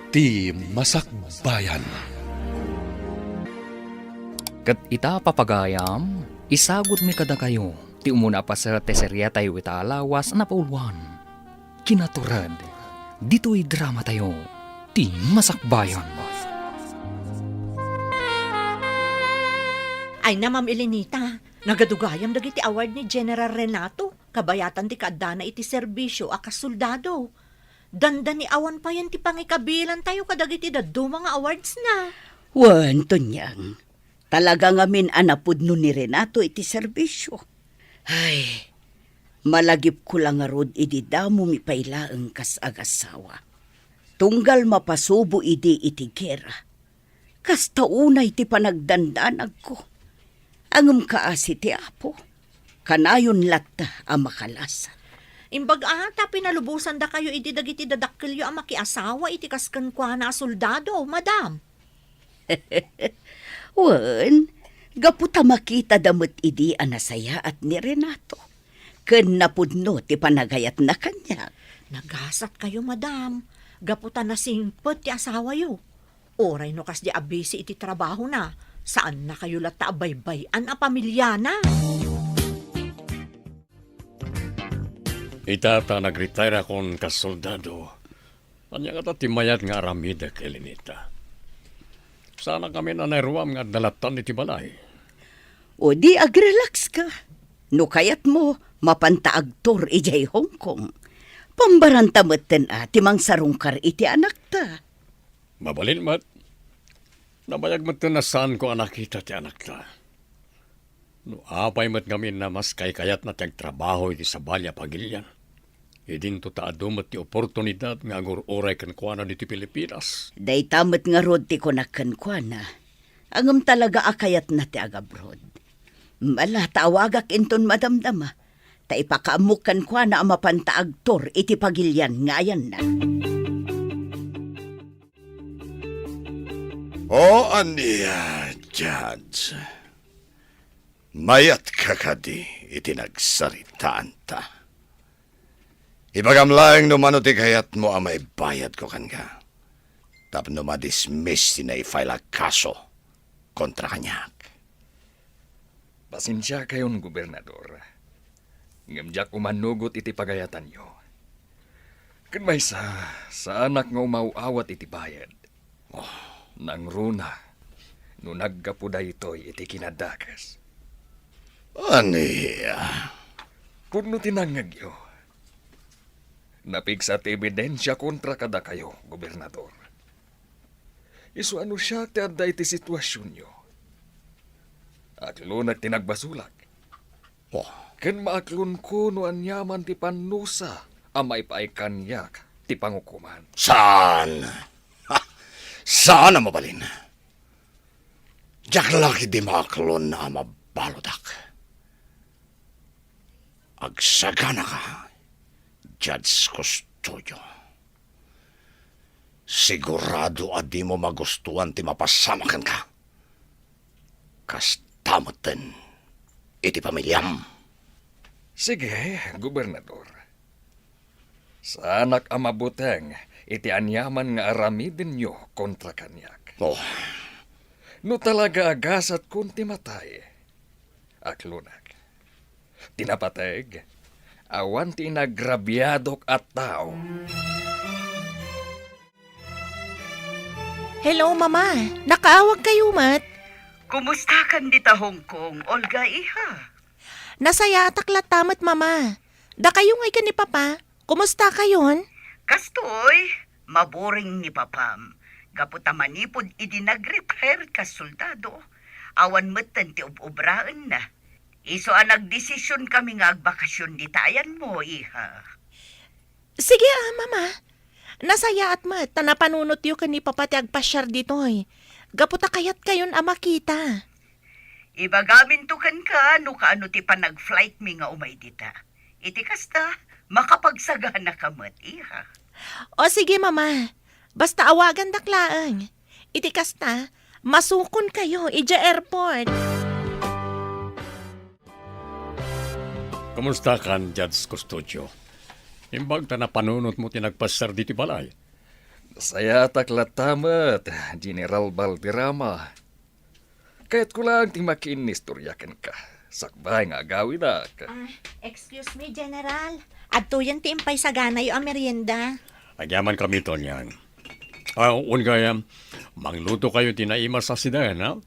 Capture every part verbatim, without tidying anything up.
Ti Masakbayan. Ket ita, papagayam, isagutmi kadakayo ti umuna a paset ti seriatayo ita a lawas a napauluan. Kinatured, ditoy dramatayo, Ti Masakbayan. Ay na, Ma'am Elenita, nagadugayam dagiti award ni General Renato, kabayatan ti kaaddana iti serbisio a kasoldado. Dandani awan payen ti pangikabilantayo kadagiti dadduma nga awards na. Wen, Tonyang, talaga ngamin a napudno ni Renato iti serbisio. Ay, malagipko la ngarud idi damomi pay laeng kas agasawa. Tunggal mapasubo idi iti gera. Kasta unay ti panagdandanagko. Ngem kaasi ti Apo, kanayon latta a makalasat. Imbag a, ta pinalubosandakayo idi dagiti dadakkelyo a makiasawa iti kas kenkuana a soldado, madam. Wen, gapu ta makitada met idi a nasayaat ni Renato, ken napudno ti panagayatna kaniak. Nagasatkayo, madam, gapu ta nasingpet ti asawayo. Uray no kasdi a busy iti trabahona, saannakayo latta a baybay-an a pamiliana. Ita ta nagretire akon kas soldado, ania ngata ti mayat nga aramidek, Elenita? Saanak ngamin a nairuam nga adda lattan iti balay. O di agrelax ka. No kayatmo, mapanta agtour idiay Hong Kong. Pambaranta metten a ti mangsarungkar iti anakta. Mabalin met. Nabayag metten a saanko a nakita ti anakta. No apay met ngamin a mas kaykayatna ti agtrabaho iti sabali a pagilian, idinto ta adu met ti oportunidad nga agur-uray kenkuana ditoy Pilipinas. Dayta met ngarud ti kunak kenkuana, ngem talaga a kayatna ti agabroad. Ala, ta awagak inton madamdama, ta ipakaammok kenkuana a mapanta agtour iti pagilian nga ayanna. O ania, Judge? Mayatka kadi iti nagsaritaanta? Ibagam laeng no mano ti kayatmo a maibayadko kenka, tapno ma-dismiss ti nai-file a kaso kontra kaniak. Pasensiakayon, Gobernador, ngem diak umanugot iti pagayatanyo. Ken maysa, saanak nga umaw-awat iti bayad. Oh. Nangruna no naggapu daytoy iti kinadakes. Ania? Pudno ti nangngegyo. Napigsa ti ebidensia kontra kadakayo, Gobernador. Isu a no siak ti adda iti situasionyo, aklonek ti nagbasolak. Oh. Ken maaklonko no aniaman ti pannusa a maipaay kaniak ti pangukoman. Saan? Ha! Saan a mabalin. Diak la ketdi maaklon a mabaludak. Agsaganaka, Judge Custodio. Sigurado a dimo magustuan ti mapasamak kenka. Kasta metten iti pamiliam. Sige, Gobernador. Saanak a mabuteng iti aniaman nga aramidenyo kontra kaniak. Oh. No talaga a gasatkon ti matay, aklonek. Ti napateg, awan ti inagrabiadok a tao. Hello, Mama. Nakaawagkayo met? Kumustakan dita Hong Kong, Olga, iha? Nasayaatak latta met, Mama. Dakayo ngay ken ni Papa, kumustakayon? Kastoy, maboring ni Papam. Gapu ta manipud idi nag-retire kas soldado, awan metten ti ub-ubraenna. Isu a nagdesision kami nga agbakasyon dita ayanmo, iha. Sige a, Mama. Nasayaat met ta napanunotyo ken ni Papa ti agpasiar ditoy. Gapu ta kayatkayon a makita. Ibagaminto kenka no kaano ti panag-flight mi nga umay dita. Iti kasta, makapagsaganaka met, iha. O sige, Mama. Basta awagandak laeng. Iti kasta, masukonkayo idiay airport. Kumustakan, Judge Custodio? Imbag ta napanunotmo ti nagpasiar ditoy balay. Sayatak latta met, General Valderrama. Kayatko lang ti makiinnistorya kenka, sakbay nga agawidak. Ah, excuse me, General. Adtoyen ti impaysaganayo a merienda. Agyamankami, Tonyang. Ah, wen gayam, manglutokayo ti naimas a siden, ha?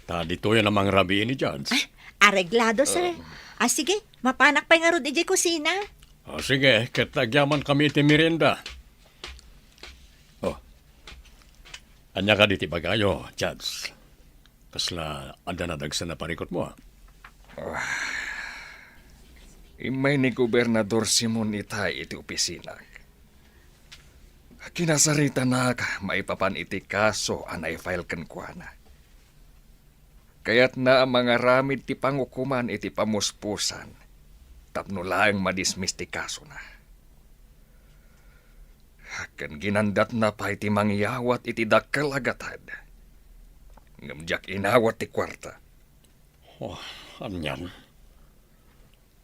Ta ditoyen a mangrabii ni Judge. Ah, areglado, sir. Ah. Ah, sige, mapanak pay ngarud idiay kusina. Ah, sige, ket agyamankami iti merienda. Oh. Ania kadi ti ibagayo, Judge? Kasla adda nadagsen a parikutmo, a? Ah. Immay ni Gobernador Simon itay iti opisinak. Kinasaritanak maipapan iti kaso a naifile kenkuana. Kayatna a mangaramid ti pangukoman iti pamuspusan tapno laeng madismiss ti kasona. Ken ginandatna pay ti mangyawat iti dakkel a gatad. Ngem diak inawat ti kuarta. Oh, anian?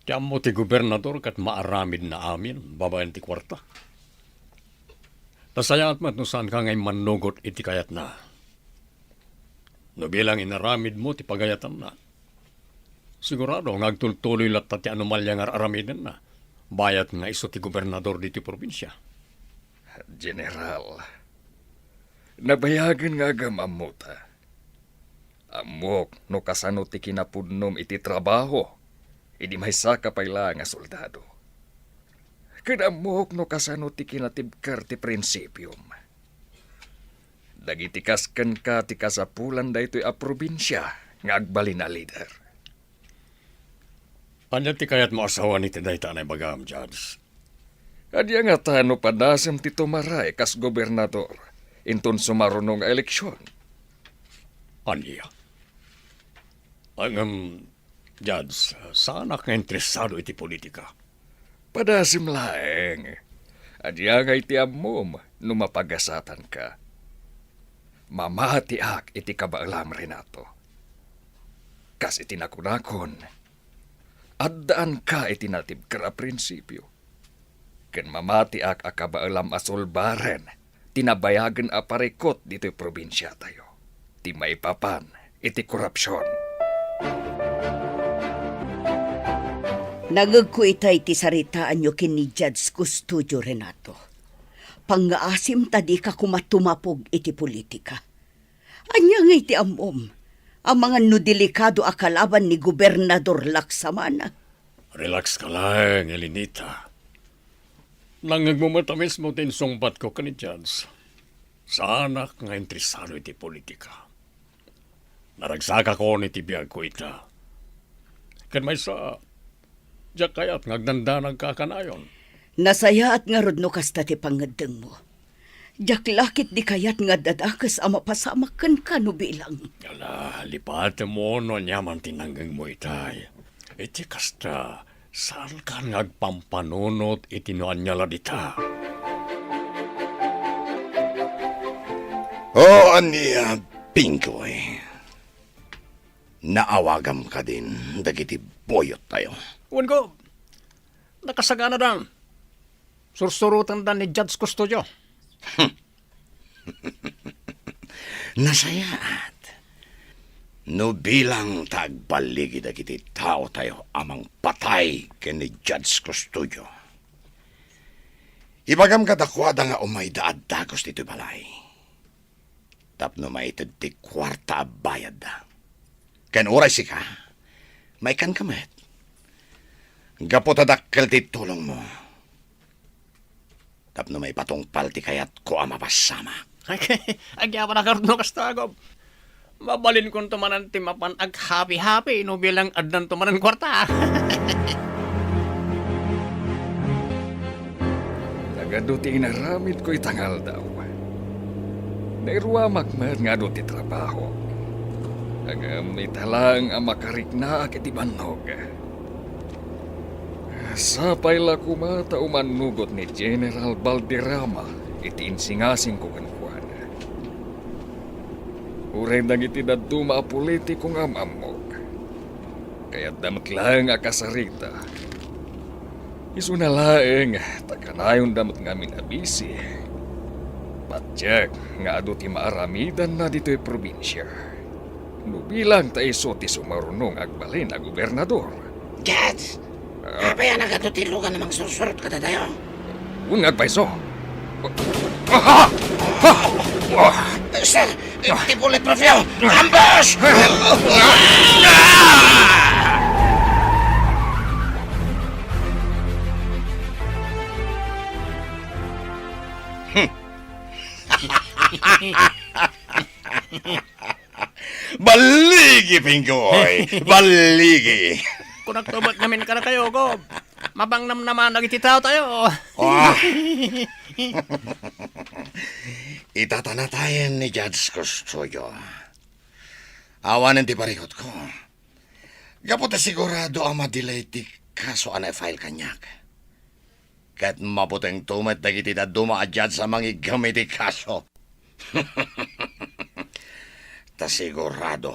Ti ammo ti gobernador ket maaramidna amin babaen ti kuarta. Nasayaat met no saanka nga immannugot iti kayatna. No bilang inaramidmo ti pagayatanna, sigurado nga agtultuloy latta ti anomalia nga ar-aramidenna, bayat nga isu ti gobernador ditoy probinsia. General, nabayagen nga agam-ammota. Ammok no kasano ti kinapudnom iti trabaho idi maysaka pay laeng a soldado. Ken ammok no kasano ti kinatibker ti prinsipiom. Dagiti kas kenka ti kasapulan daytoy a probinsia nga agbalin a lider. Ania ti kayatmo a sawen iti dayta a naibagam, Judge? Ania ngata no padasem ti tumaray kas gobernador inton sumaruno nga eleksion? Ania? Ngem, Judge, saanak nga interesado iti politika. Padasem laeng. Ania nga iti ammom no mapagasatanka? Mamatiak iti kabaelam, Renato. Kas iti nakunakon, addaanka iti natibker a prinsipio. Ken mamatiak a kabaelam a sulbaren ti nabayagen a parikut ditoy probinsiatayo, ti maipapan iti korupsion. Nangngegko itay ti saritaanyo ken ni Judge Custodio, Renato. Pangngaasim ta dika koma tumapog iti politika. Ania nga iti ammom? Amangan no delikado a kalaban ni Gobernador Laksamana. Relax ka laeng, Elenita. Nangngegmo met a mismo ti insungbatko ken ni Judge. Saanak nga interesado iti politika. Naragsakakon iti biagko ita. Ken maysa, diak kayat nga agdandanagka a kanayon. Nasayaat ngarud no kasta ti pangngeddengmo. Diak la ketdi kayat nga adda dakes a mapasamak kenka no bilang. Ala, lipatemo no ania man ti nangngegmo itay. Iti kasta, saankan nga agpampanunot iti no ania la dita. O ania, Pinggoy? Naawagam kadin dagiti buyottayo? Wen, Gob. Nakasaganada. Sursurotenda ni Judge Custodio. Nasayaat. No bilang ta agballigi dagiti taotayo a mangpatay ken ni Judge Custodio, ibagam kadakuada nga umayda a dagus ditoy balay tapno maited ti kuarta a bayadda. Ken uray sika, maikanka met. Gapu ta dakkel ti tulongmo. Tapno maipatungpal ti kayatko a mapasamak. Agyamanak ngarud no kasta, Gob. Mabalinkonto manen ti mapan aghapi-hapi no bilang addanto manen kuarta. Nagadu ti inaramidko ita nga aldaw. Nairuamak met nga adu ti trabaho. Ngem ita laeng a makariknaak iti bannog. Sapay la koma ta umannugot ni General Valderrama iti insingasingko kenkuana. Uray dagiti dadduma a politiko nga am-ammok, kayatda met laeng a kasarita. Isuna laeng ta kanayonda met ngamin a bisi. Diak nga adu ti maaramidanna ditoy probinsia. No bilang ta isu ti sumaruno nga agbalin a gobernador. Judge, Ah. Apay a nagadu ti lugan a mangsursurot kadatayo? Wen nga agpayso. Ah! Ah! Ah! Sir, ti bulletproof yo! Ambush! Balligi, Pinggoy! Balligi! Kunak to met ngamin kadakayo, Gob. Mapangnamnama dagiti taotayo. Ah. Itatanatayen ni Judge Custodio. Awanen ti parikutko. Gapu ta sigurado a madelay ti kaso a na-file kaniak. Ket mabutengto met dagiti dadduma a judge a mangiggem iti kaso. Ta sigurado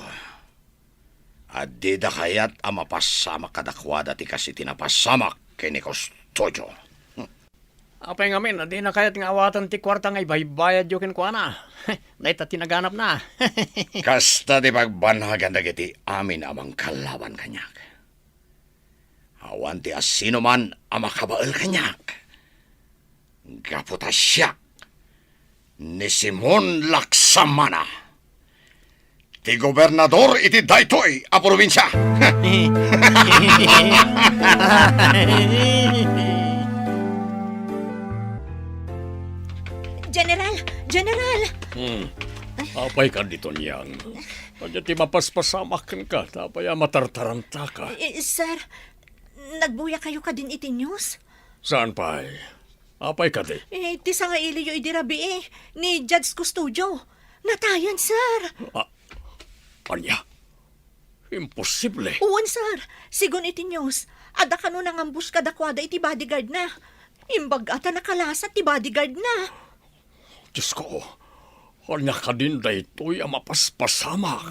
a dida kayat a mapasamak kadakuada ti kas iti napasamak ken ni Custodio. Apay ngamin a dina kayat nga awaten ti kuarta nga ibaybayadyo kenkuana? Dayta ti naganapna. Kasta ti pagbanagan dagiti amin a mangkalaban kaniak. Awan ti asinoman a makabael kaniak. Gapu ta siak ni Simon Laksamana, ti gobernador iti daytoy a probinsia. General! General! Hmm. Apay ka dito, Niang? Ania ti mapaspasamak kenka? Apay a matartarantaka? Eh, sir, nagbuya kayo kadin iti news? Saan pay? Apay kadi? Eh, ti sangailiyo idi rabii, ni Judge Custodio. Natayan, sir. Ah, ania? Imposible. Wen, sir. Sigun iti news, adda kano nangambush kadakuada iti bodyguard na. Imbag-a ta nakalasat ti bodyguard na. Diyos ko, ania kadin daytoy a mapaspasamak?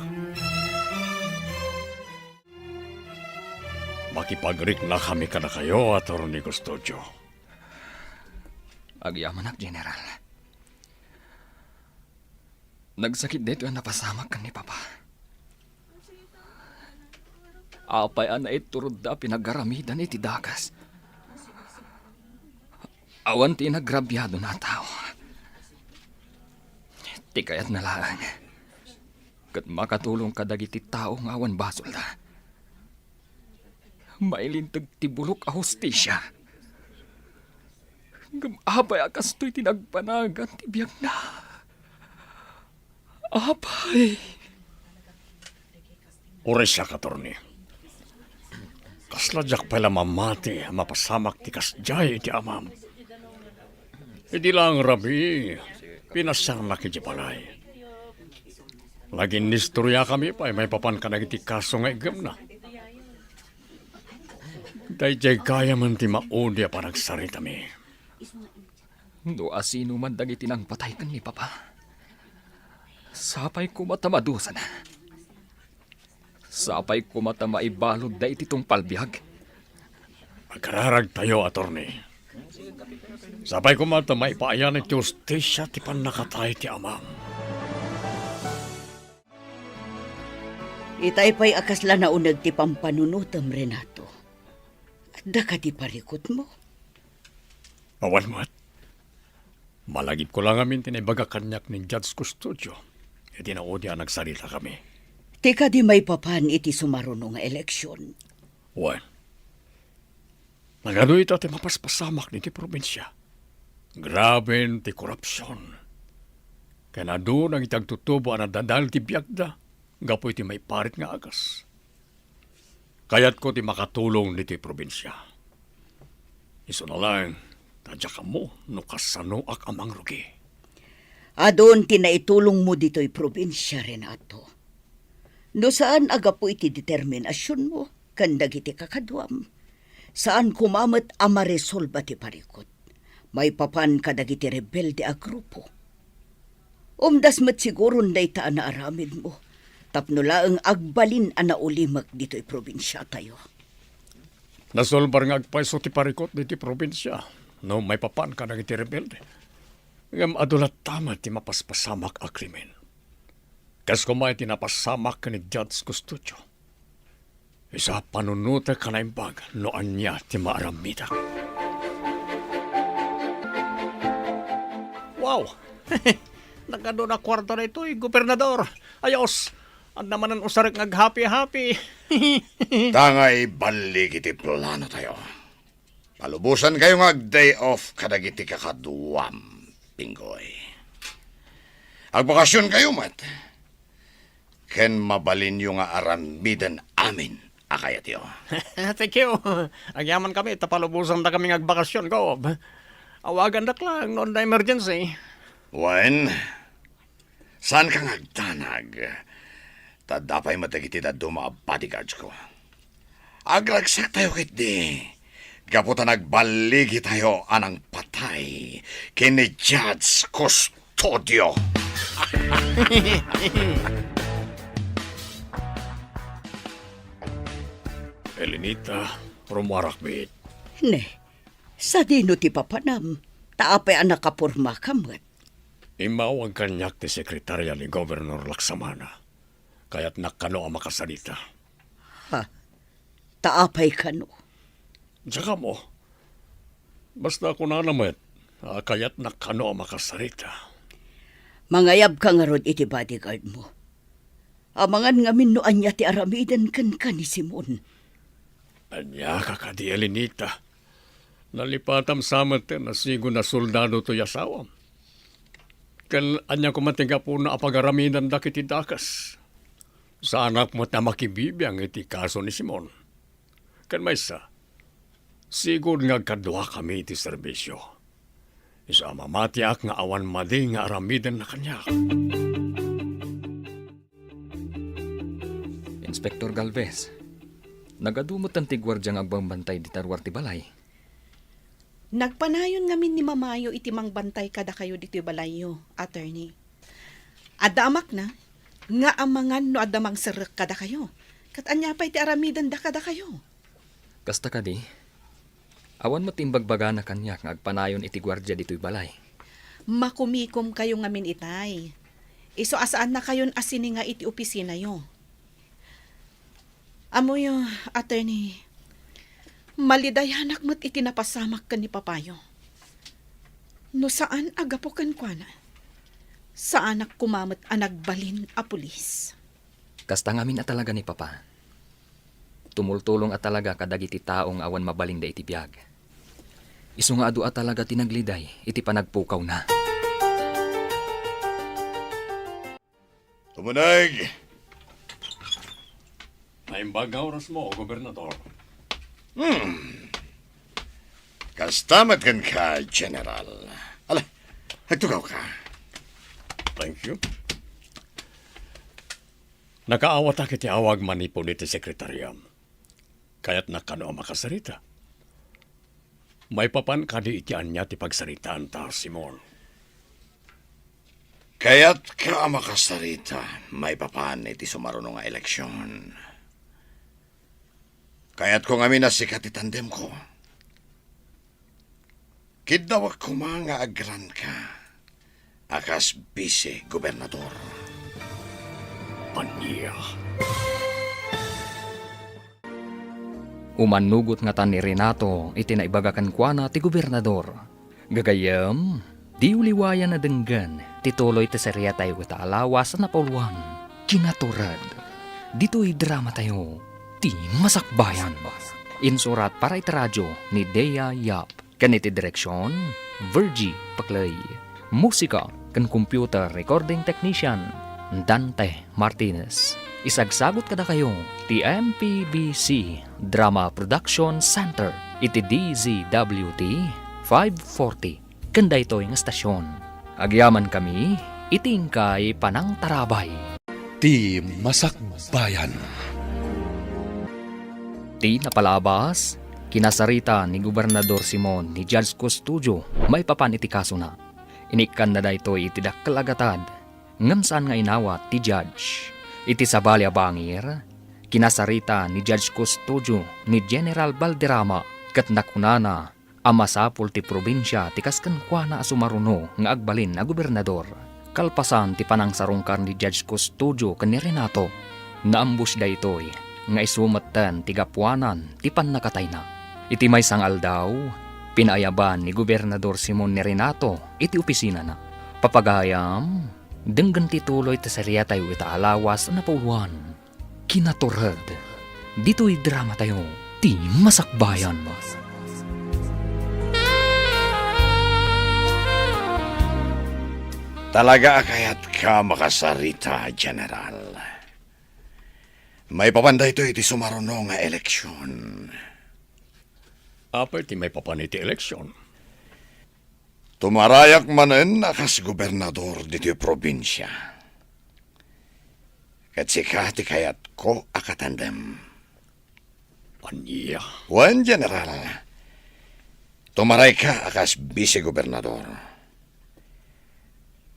Makipagriknakami kadakayo, Attorney Custodio. Agyamanak, General. Nagsakit daytoy a napasamak ken ni Papa. Apay a naiturodda a pinagaramidan iti dakes? Awan ti inagrabiadona a tao. Ti kayatna laeng, ket makatulong kadagiti tao nga awan basolda. Mailinteg ti bulok a hustisia. Ngem apay a kastoy ti nagbanagan ti biagna? Apay. Uray siak, Attorney. Kasla diak pay la mamati a mapasamak ti kasdiay iti amam. Idi laeng rabii, pinasiarnak idiay balay. Naginnistoriakami pay maipapan kadagiti kaso nga iggemna. Daydiay gayamen ti maudi a panagsaritami. No asinoman dagiti nangpatay ken ni Papa, sapay koma ta madusana. Sapay koma ta maibaludda iti tungpal biag. Agkararagtayo, Attorney. Sapay koma ta maipaayan iti hustisia ti pannakatay ti amam. Itay pay a kasla nauneg ti pampanunotem, Renato. Adda kadi parikutmo? Awan met. Malagipko la ngamin ti naibaga kaniak ni Judge Custodio iti naudi a nagsaritakami. Ti kadi maipapan iti sumaruno nga eleksion? Wen. Nagadu ita ti mapaspasamak ditoy probinsia. Graben ti korupsion. Ken adu dagiti agtutubo a nadadael ti biagda gapu iti maiparit nga agas. Kayatko ti makatulong ditoy probinsia. Isuna laeng ta diak ammo no kasanoak a mangrugi. Adun ti naitulongmo ditoy probinsia, Renato. No saan a gapu iti determinasionmo ken dagiti kakaduam, saan koma met a maresolba ti parikut maipapan kadagiti rebelde a grupo. Umdas met siguron dayta a naaramidmo tapno laeng agbalin a naulimek ditoy probinsiatayo. Nasulbar nga agpayso ti parikut ditoy probinsia no maipapan kadagiti rebelde. Ngem adu latta met ti mapaspasamak a krimen. Kas koma iti napasamak ken ni Judge Custodio. Isu a panunotek a naimbag no ania ti maaramidek. Wow! Nagadu a kuarta daytoy, Gobernador! Ayos! Adda manen usarek nga aghapi-hapi. Ta nga iballig iti plano tayo. Palubosankayo nga ag-day off kadagiti kakaduam, Pinggoy. Agbakasionkayo met, ken mabalinyo nga aramiden amin a kayatyo. Thank you. Agyamankami ta palubosandakami nga agbakasion, Gob. Awagandak lang no adda emergency. Wen, saanka nga agdanag. Ta adda pay met dagiti dadduma a bodyguards ko. Agragsaktayo ketdi gapu ta nagballigitayo a nangpatay ken ni Judge Custodio. Elenita, rumuarak met. Ne, sadino ti papanam? Ta apay a nakapormaka met? Immawag kaniak ti sekretarya ni Gobernador Laksamana. Kayatnak kano a makasarita. Ha? Ta apay kano? Diak ammo. Basta kunana met a kayatnak kano a makasarita. Mangayabka ngarud iti bodyguard mo. Amangan ngamin no ania ti aramiden kenka ni Simon. Ania ka kadi, Elenita? Nalipatam sa met a sigud a soldado toy asawam. Ken ania koma ti gapuna a pagaramidanda iti dakes? Saanak met a makibibiang iti kaso ni Simon. Ken maysa, sigud nga agkaduakami iti serbisio. Isu a mamatiak nga awan madi nga aramidenna kaniak. Inspector Galvez, nagadu metten ti guardia nga agbambantay dita ruar ti balay. Nagpanayon ngamin ni Mamayo iti mangbantay kadakayo ditoy balayyo, attorney. Adda amakna nga amangan no adda mangserrek kadakayo. Ket ania pay ti aramidenda kadakayo? Kasta kadi, awan met imbagbagana kaniak nga agpanayon iti guardia ditoy balay. Makumikomkayo ngamin itay. Isu a saannakayon a sininga iti opisinayo. Ammoyo, attorney, malidayanak met iti napasamak ken ni papayo. No saan a gapu kenkuana, saanak koma met a nagbalin a pulis. Kasta ngamin a talaga ni Papa. Tumultulong a talaga kadagiti tao nga awan mabalinda iti biag. Isu nga adu a talaga ti nagliday iti panagpukawna. Tumuneg! Naimbag nga orasmo, Gobernador. Hmm. Kasta met kenka, General. Ala, agtugawka. Thank you. Nakaawatak iti awag manipud iti sekretariam. Kayatnak kano a makasarita? Maipapan kadi iti ania ti pagsaritaanta, Simon? Kayatka a makasarita maipapan iti sumaruno nga eleksion. Kayatko ngamin a sika ti tandemko. Kiddawak koma nga agranka a kas bise-gobernador. Ania? Umannugot ngata ni Renato iti naibaga kenkuana ti gobernador. Gagayyem, diyo liwayan a denggen ti tuloy ti seriatayo ita a lawas a napauluan, Kinatured. Ditoy dramatayo, Ti Masakbayan. Insurat para iti radyo ni Dea Yap. Ken iti direksion, Virgie Paclay. Musika ken computer recording technician, Dante Martinez. Isagsagut kadakayo ti M P B C Drama Production Center iti D Z W T five forty ken daytoy nga estasion. Agyamankami iti inkay panangtarabay. Ti Masakbayan. Ti napalabas, kinasarita ni Gobernador Simon ni Judge Custodio maipapan iti kasona. Inikkanna daytoy iti dakkel a gatad, ngem saan nga inawat ti judge. Iti sabali a bangir, kinasarita ni Judge Custodio ni General Valderrama ket nakunana a masapul ti probinsia ti kas kenkuana a sumaruno nga agbalin a gobernador. Kalpasan ti panangsarungkar ni Judge Custodio ken ni Renato, naambus daytoy nga isu metten ti gapuanan ti pannakatayna. Iti maysa nga aldaw, pinaayaban ni Gobernador Simon ni Renato iti opisinana. Papagayam, denggen ti tuloy ti seriatayo ita a lawas a napauluan. Kinatured, ditoy dramatayo, ti Masakbayan. Talaga a kayatka makasarita, General. Maipapan daytoy iti sumaruno nga eleksion. Apay ti maipapan iti eleksion? Tumarayak manen a kas gobernador ditoy probinsia. Ket sika ti kayatko a katandem. Ania? Wen, General. Tumarayka a kas bise-gobernador.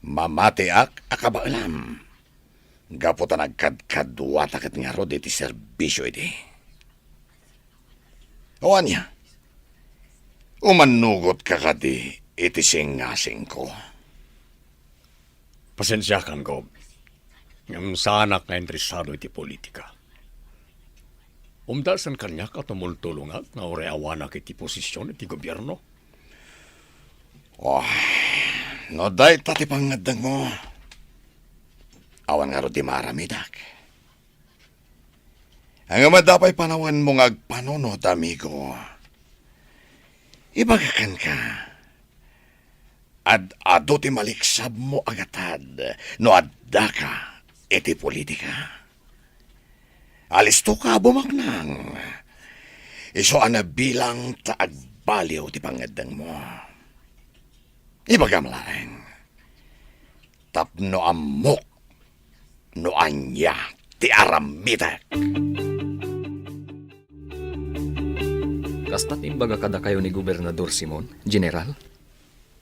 Mamatiak a kabaelam. Gapu ta nagkadkaduata ket ngarud iti serbisio idi. O ania? Umannugotka kadi iti singasingko? Pasensiakan, Gob. Ngem saanak nga interesado iti politika. Umdasen kaniak a tumultulongak nga uray awanak iti posisyon iti gobierno. Oh, no dayta ti pangngeddengmo, awan ngarud ti maaramidak. Ngem adda pay panawenmo nga agpanunot, amigo. Ibagak kenka, ad-adu ti maliksabmo a gatad no addaka iti politika. Alistoka a bumaknang. Isu a nabilang ta agbaliw ti pangngeddengmo. Ibagam laeng, tapno ammok no ania ti aramidek. Kasta ti imbaga kadakayo ni Gobernador Simon, General?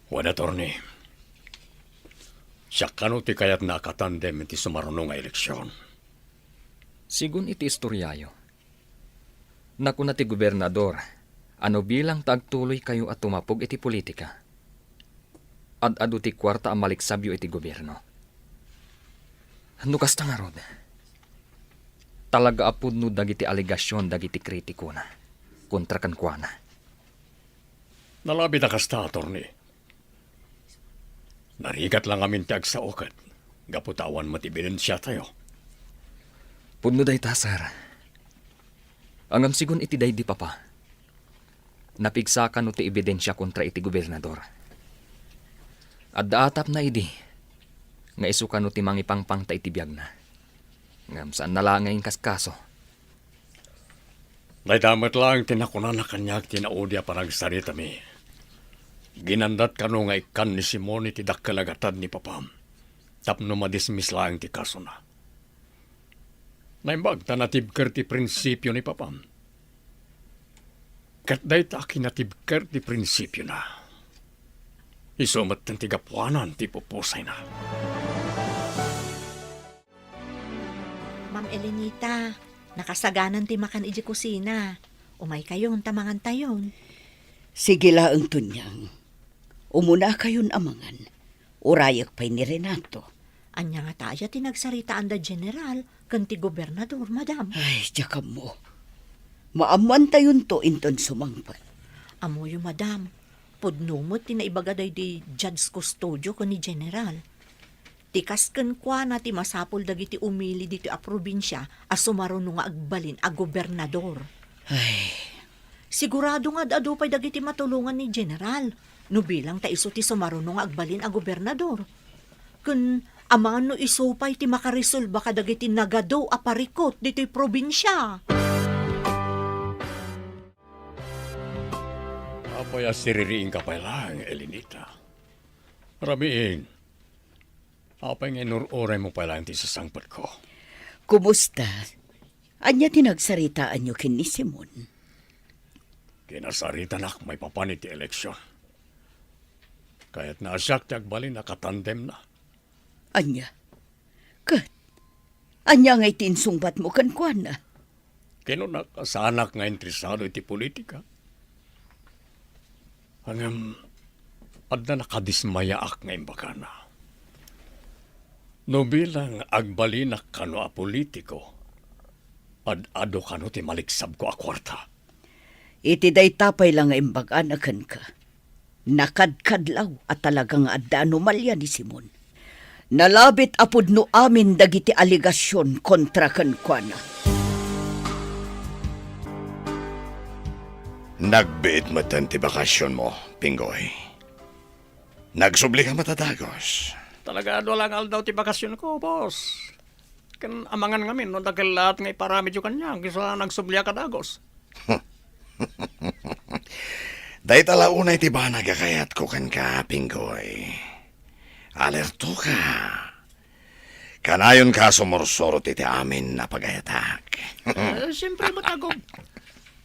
Wen, Attorney. Siak kano ti kayatna a katandem iti sumaruno nga eleksion. Sigun iti istoriayo, nakuna ti gobernador a no bilang ta agtuloykayo a tumapog iti politika, ad-adu ti kuarta a maliksabyo iti gobierno. No kasta ngarud, talaga a pudno dagiti alegasion dagiti kritikona kontra kenkuana. Nalabit a kasta, Attorney. Narigat la ngamin ti agsao ket gapu ta awan met ebidensiatayo. Pudno dayta, sir. Ngem sigun iti daydi, Papa, napigsa kano ti ebidensia kontra iti gobernador. Adda atapna idi nga isu kano ti mangipangpangta iti biagna. Ngem saanna la nga inkaskaso. Dayta met laeng ti nakunana kaniak ti naudi a panagsaritami. Ginandat kano nga ikkan ni Simon iti dakkel a gatad ni Papam tapno madismiss laeng ti kasona. Naimbag ta natibker ti prinsipio ni Papam. Ket dayta a kinatibker ti prinsipiona, isu metten ti gapuanan ti pupusayna. Ma'am Elenita, nakasaganan ti makan idiay kusina. Umaykayon ta mangantayon. Sige laeng, Tonyang. Umunakayon a mangan. Urayek pay ni Renato. Ania ngata aya ti nagsaritaanda General ken ti gobernador, madam? Ay, diak ammo. Maammoantayonto inton sumangpet. Ammoyo, madam. Pudno met ti naibaga daydi Judge Custodio ken ni General. Ti kas kenkuana ti masapul dagiti umili ditoy a probinsia a sumaruno nga agbalin a gobernador. Ay. Sigurado nga ad-adu pay dagiti matulongan ni General no bilang ta isu ti sumaruno nga agbalin a gobernador. Ken amangan no isu pay ti makaresolba kadagiti nagadu a parikut ditoy probinsia. Apay a siririingka pay laeng, Elenita? Ramiin, apay nga inur-uraymo pay laeng ti sasangpetko? Kumusta? Ania ti nagsaritaanyo ken ni Simon? Kinasaritanak maipapan iti eleksion. Kayatna a siak ti agbalin a katandemna. Ania? Ket ania ngay ti insungbatmo kenkuana? Kinunak a saanak nga interesado iti politika. Ngem, adda nakadismayaak nga imbagana. No bilang agbalinak kano a politiko, ad-adu kano ti maligsabko a kuarta. Iti dayta pay la nga imbagana kenka, nakadkadlaw a talaga nga adda anomalia ni Simon. Nalabit a pudno amin dagiti alegasion kontra kenkuana. Nagbiit metten ti bakasionmo, Pinggoy. Nagsublika met a dagus. Talaga, dua la nga aldaw ti bakasionko, boss. Ken amangan ngamin no dakkel laat nga ipaaramidyo kaniak isu a nagsubliak a dagus. Dayta la unay ti banag a kayatko kenka, Pinggoy. Alertoka. Kanayonka a sumursurot iti amin a pagayatak. Eh, siyempre met, Gob.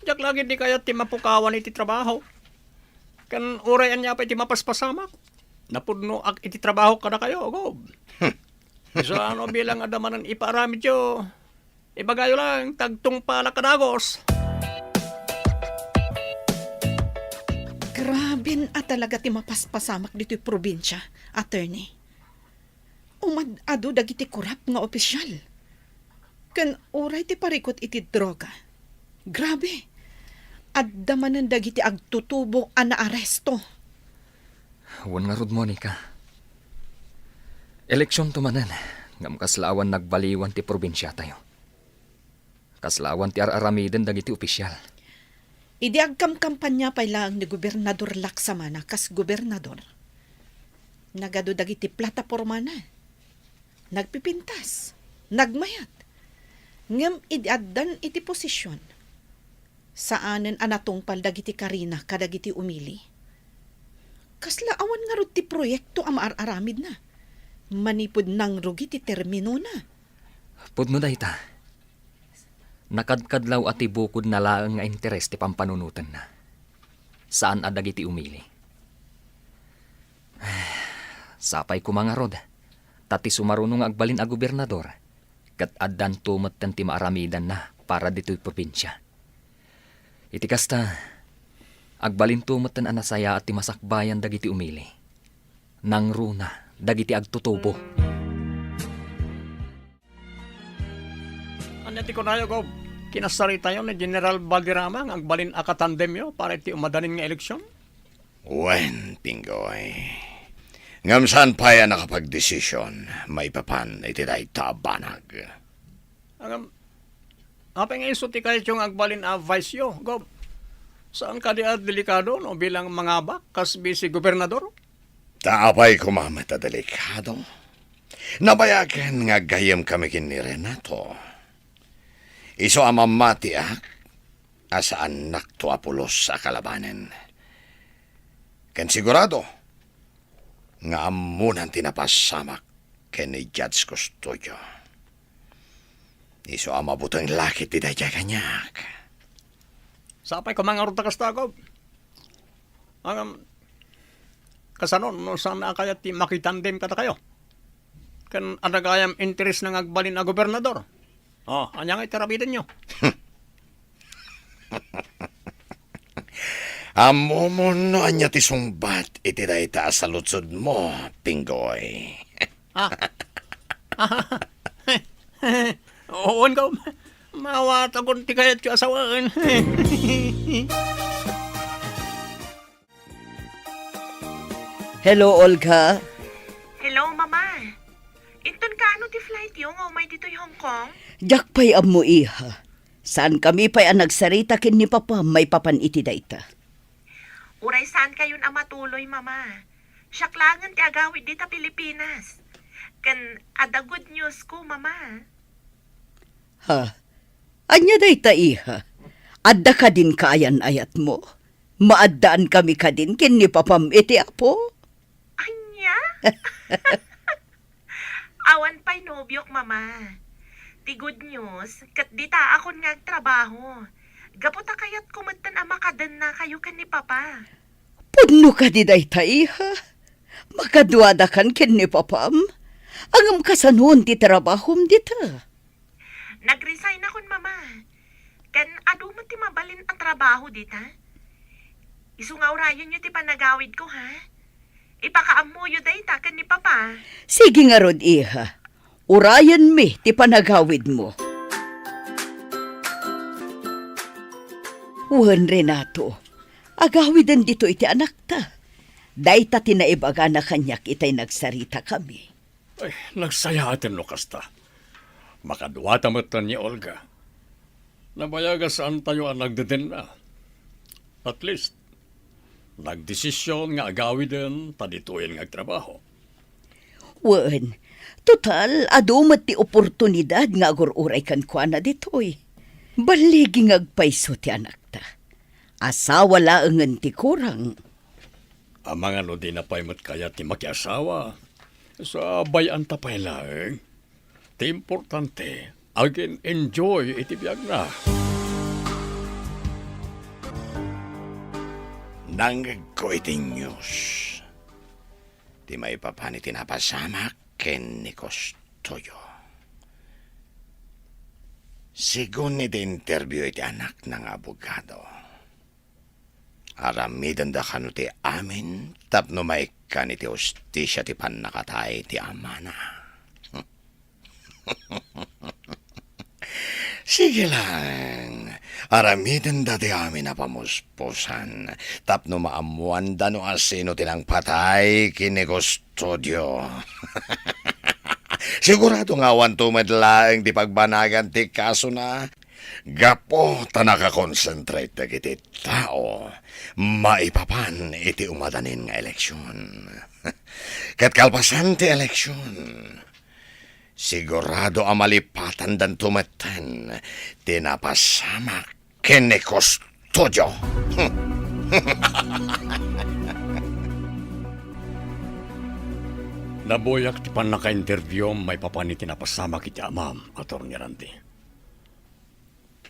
Diak la ketdi kayat ti mapukawan iti trabaho. Ken uray ania pay ti mapaspasamak, napudnoak iti trabaho kadakayo, Gob. Isu a no bilang adda manen ipaaramidyo, ibagayo lang, tagtungpalak a dagus. Graben a talaga ti mapaspasamak ditoy probinsia, attorney. Umad-adu dagiti korap nga opisyal. Ken uray ti parikut iti droga. Grabe! Adda manen dagiti agtutubo a naaresto. Wen ngarud, Monica. Eleksionto manen, ngem kasla awan nagbaliwan ti probinsiatayo. Kasla awan ti ar-aramiden dagiti opisyal. Idi agkamkampania pay laeng ni Gobernador Laksamana kas gobernador, nagadu dagiti platapormana. Nagpipintas, nagmayat. Ngem idi addan iti posision, saanen a natungpal dagiti karina kadagiti umili. Kasla awan ngarud ti proyekto a maar-aramidna manipud nangrugi ti terminona. Pudno dayta. Nakadkadlaw a ti bukodna laeng nga interes ti pampanunotenna. Saan a dagiti umili. Sapay koma ngarud, ta ti sumaruno nga agbalin a gobernador, ket addanto metten ti maaramidanna para ditoy probinsia. Iti kasta, agbalinto metten a nasayaat ti masakbayan dagiti umili. Nangruna dagiti agtutubo. Ania ti kunayo, Gob? Kinasaritayo ni General Valderrama nga agbalin a katandemyo para iti umadanin nga eleksion? Wen, Pinggoy. Ngem saan pay a nakapagdesision maipapan iti dayta a banag. Ngem, apay nga isu ti kayatyo nga agbalin a vice-yo, Gob? Saan kadi a delikado no bilang mangabak kas bisi gobernador? Ta apay koma met a delikado? Nabayagen nga aggayyemkami ken ni Renato. Isu a mamatiak a saannakto a pulos a kalabanen. Ken sigurado nga ammonan ti napasamak ken ni Judge Custodio. Isu a mabuteng la ketdi daydiay kaniak. Sapay koma ngarud ta kasta, Gob. Ngem, kasano no saan a kayat ti makitandem kadakayo? Ken adda gayam interesna nga agbalin a gobernador? Oh, ania nga iti aramidenyo? Ammomon no ania ti sungbat iti dayta a saludsodmo, Pinggoy. Ah. Wen, Gob. Maawatakon ti kayatyo a sawen. Hello, Olga. Hello, Mama. Inton kaano ti flightyo nga umay ditoy Hong Kong? Diak pay ammo, iha. Saankami pay a nagsarita ken ni Papa maipapan iti dayta. Uray saankayon a matuloy, Mama. Siak laengen ti agawid dita Pilipinas. Ken adda good news ko, Mama. Ha? Ania dayta, iha? Adda kadin kaayan-ayatmo? Maaddaan kami kadin ken ni Papam iti Apo? Ania? Awan pay nobiok, Mama. Ti good news, ket ditaakon nga agtrabaho. Gapu ta kayatko metten a makadennakayo ken ni Papa. Pudno kadi dayta, iha? Makaduadakan ken ni Papam? Ngem kasanon ti trabahom dita? Nag-resignakon, Mama. Ken adu met ti mabalin a trabaho dita. Isu nga urayenyo ti panagawidko, ha? Ipakaammoyo dayta ken ni Papa. Sige ngarud, iha. Urayenmi ti panagawidmo. Wen, Renato, agawiden ditoy ti anakta. Dayta ti naibagana kaniak itay nagsaritakami. Ay, nagsayaaten no kasta. Makaduata met ni Olga. Nabayag a saantayo a nagdedenna. At least, nagdesisyon nga agawiden ta ditoyen nga agtrabaho. Wen, total, adu met ti oportunidad nga agur-uray kenkuana ditoy. Balligi nga agpayso ti anakta. Asawa laengen ti kurang. Amangan no dina pay met kayat ti makiasawa, sa bay-anta pay laeng. Ti importante, agin-enjoy iti biagna. Nangngegko iti news ti maipapan iti napasamak ken ni Custodio. Segun iti interview iti anakna nga abogado, aramidenda kano ti amin tapno maikkan iti hustisia ti pannakatay ti amana. Sige lang, aramidenda ti amin a pamuspusan tapno maammoanda no asino ti nangpatay ken ni Custodio. Sigurado nga awanto met laeng ti pagbanagan ti kasona. Gapu ta nakakonsentrate dagiti tao maipapan iti umadanin nga eleksion. Ket kalpasan ti eleksion, sigurado a malipatandanto metten ti napasamak ken ni Custodio. Nabuyak ti pannakainterviewam maipapan iti napasamak iti amam, Attorney Randy.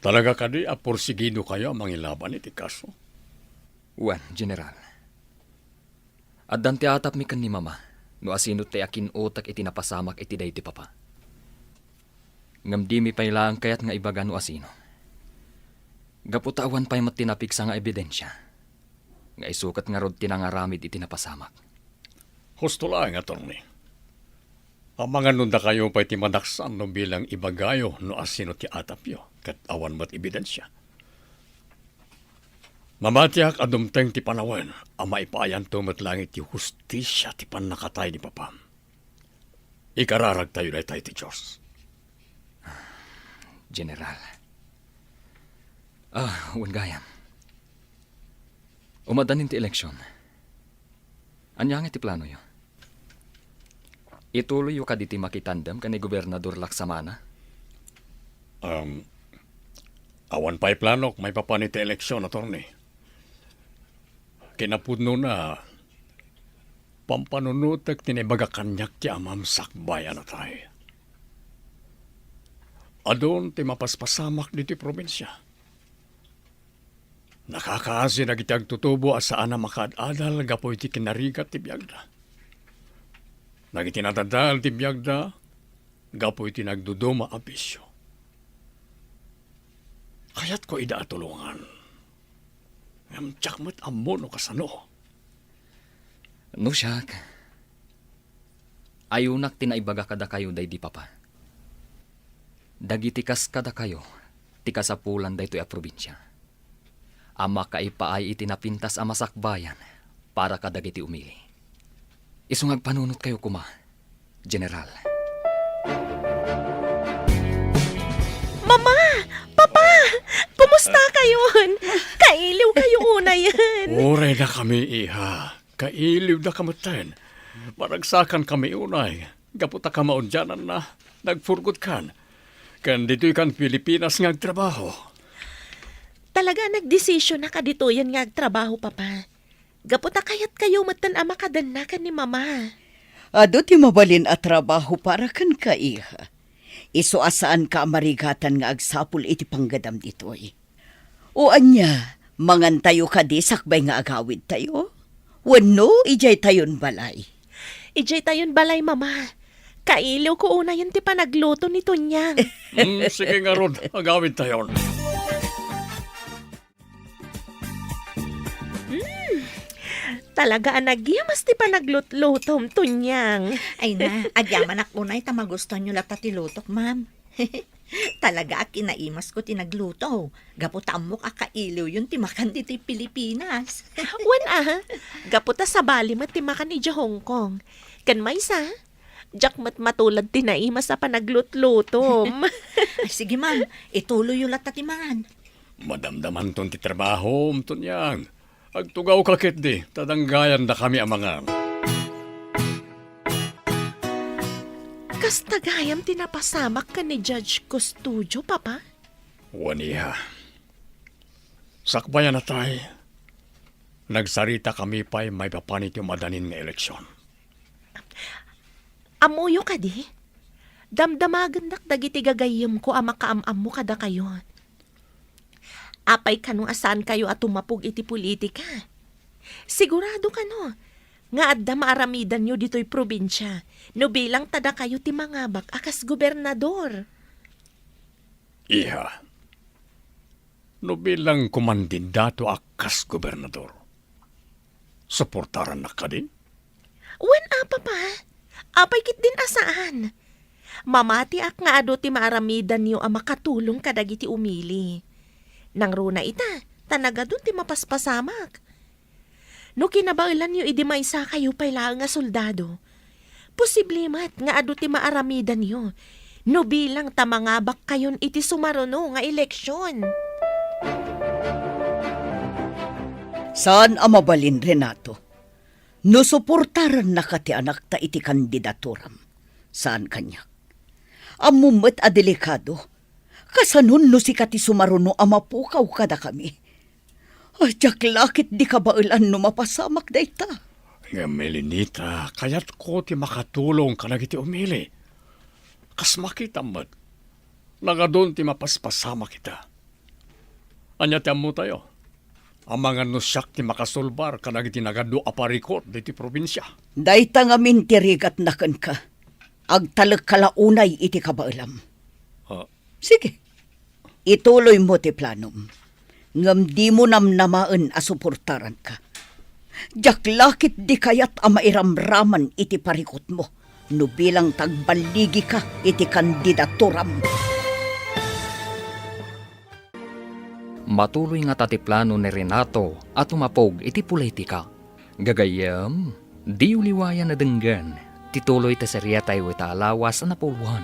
Talaga kadi a porsigidokayo a mangilaban iti kaso? Wen, General. Addan ti atapmi ken ni Mama no asino ti akin-utek iti napasamak iti daydi Papa. Ngem dimi pay laeng kayat nga ibaga no asino. Gapu ta awan pay met ti napigsa nga ebidensia nga isu ket ngarud ti nangaramid iti napasamak. Husto laeng, Attorney. Amangan no dakayo pay ti madaksan no bilang ibagayo no asino ti atapyo, ket awan met ebidensia. Mamatiak a dumteng ti panawen a maipaayanto met laeng iti hustisia ti pannakatay ni Papam. Ikararagtayo dayta iti Dios. General. Ah, wen gayam. Umadanin ti eleksion. Ania nga ti planoyo? Ituloyyo kadi ti makitandem ken ni Gobernador Laksamana? Um, awan pay planok maipapan iti eleksion, Attorney. Kinapudnona, pampanunotek ti naibaga kaniak ti amam sakbay a natay. Adun ti mapaspasamak ditoy probinsia. Nakakaasi dagiti agtutubo a saan a makaad-adal gapu iti kinarigat ti biagda. Dagiti nadadael ti biagda gapu iti nagduduma a bisio. Kayatko ida a tulongan. Ngem diak met ammo no kasano. No siak, ayunak ti naibaga kadakayo daydi Papa. Dagiti kas kadakayo ti kasapulan daytoy a probinsia a makaipaay iti napintas a masakbayan para kadagiti umili. Isu nga agpanunotkayo koma, General. Mama! Papa! Kumusta kayon? Kailiw kayo unayen. Uray na kami, iha. Kailiw da kametten. Maragsakankami unay. Gapu ta kamaudiananna, nagpurgotkan. Ken ditoy kan Pilipinas nga agtrabaho. Talaga a nagdesisyon a kaditoyen nga agtrabaho, Papa. Gapu ta kayatkayo metten a makadenna ken ni Mama. Adu ti mabalin a trabaho para kenka, iha. Isu a saanka a marigatan nga agsapul iti panggadam ditoy. O ania, mangantayo kadi sakbay nga agawidtayo? Wenno, idiay tayon balay? Idiay tayon balay, Mama. Kailiwko unayen ti panagluto ni Tonyang. Mm, sige ngarud, agawidtayon. Mm, Talaga a nagyamas ti panaglutlutom, Tonyang. Ay na, agyamanak unay ta magustuanyo latta ti lutok, ma'am. Talaga a kinaimasko ti nagluto. Gapu ta ammok a kailiwyon ti makan ditoy Pilipinas. Wen a, gapu ta sabali met ti makan idiay Hong Kong. Ken maysa, diak met matulad ti naimas a panaglutlutom. Ay, sige, ma'am. Ituloyyo latta ti mangan. Madamdamanton ti trabahom, Tonyang. Agtugawka ketdi, ta danggayandakami a mangan. Kasta gayam ti napasamak ken ni Judge Custodio, Papa? Wen, iha. Sakbayan a tay, nagsaritakami pay maipapan iti umadanin nga eleksion. Ammoyo kadi? Damdamagendak dagiti gagayyemko a makaam-ammo kadakayo. Apay kano a saankayo a tumapog iti politika? Sigurado kano nga adda maaramidanyo ditoy probinsia no bilang ta dakayo ti mangabak a kas gobernador? Iha, no bilang kumandidato a kas gobernador, suportarannak kadi? Wen a, Papa. Apay ketdin a saan? Mamatiak nga adu ti maaramidanyo a makatulong kadagiti umili. Nangruna ita, ta nagadun ti mapaspasamak. No kinabaelanyo idi maysakayo pay laeng a soldado, posible met nga adu ti maaramidanyo no bilang ta mangabakkayon iti sumaruno nga eleksion. Saan a mabalin, Renato. No suportarannaka ti anakta iti kandidaturam, saan kaniak. Ammom met a delikado. Kasanon no sika ti sumaruno a mapukaw kadakami? Ay, diak la ketdi kabaelan no mapasamak dayta. Ngem, Elenita, kayatko ti makatulong kadagiti umili. Kas makitam met, nagadun ti mapaspasamak ita. Ania ti ammotayo? Amangan no siak ti makasulbar kadagiti nagadu a parikut ditoy probinsia. Dayta ngamin ti rigatna kenka. Agtalekka la unay iti kabaelam. Ha? Sige. Ituloymo ti planom. Ngem dimo namnamaen a suportaranka. Diak la ketdi kayat a mairamraman iti parikutmo no bilang ta agballigika iti kandidaturam. Matuloy ngata ti plano ni Renato a tumapog iti politika. Gagayyem, diyo liwayan a denggen ti tuloy ti seriatayo ita a lawas a napuloan.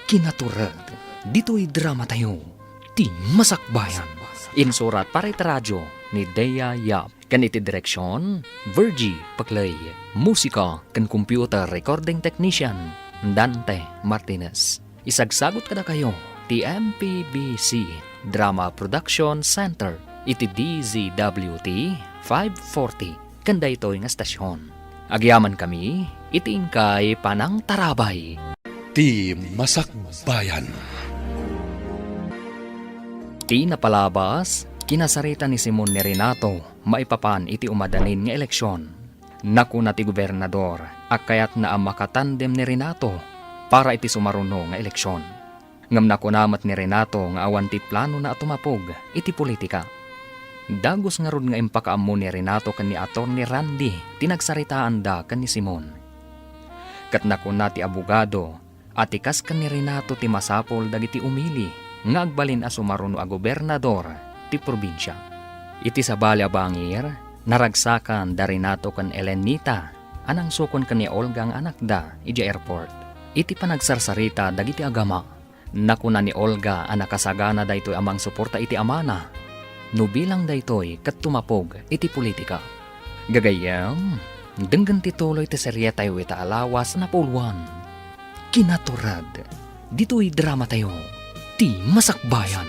Kinatured, ditoy dramatayo, Ti Masakbayan. Insurat para iti radio ni Dea Yap. Ken iti direksion, Virgie Paclay. Musika ken computer recording technician, Dante Martinez. Isagsagut kadakayo ti M P B C Drama Production Center iti D Z W T five forty ken daytoy nga estasion. Agyamankami iti inkay panangtarabay. Ti Masakbayan. Ti napalabas, kinasarita ni Simon ni Renato maipapan iti umadanin nga eleksion. Nakuna ti gobernador a kayatna a makatandem ni Renato para iti sumaruno nga eleksion. Ngem nakuna met ni Renato nga awan ti planona a tumapog iti politika. Dagus ngarud nga impakaammo ni Renato ken ni Attorney Randy ti nagsaritaanda ken ni Simon. Ket nakuna ti abogado a ti kas ken ni Renato ti masapul dagiti umili nga agbalin a sumaruno a gobernador ti probinsia. Iti sabali a bangir, naragsakan da Renato ken Elenita a nangsukon ken ni Olga nga anakda idiay airport. Iti panagsarsarita dagiti agama, nakuna ni Olga a nakasagana daytoy a mangsuporta iti amana no bilang daytoy ket tumapog iti politika. Gagayyem, denggen ti tuloy ti serietayo ita a lawas a napuloan. Kinatured, ditoy dramatayo, Ti Masakbayan.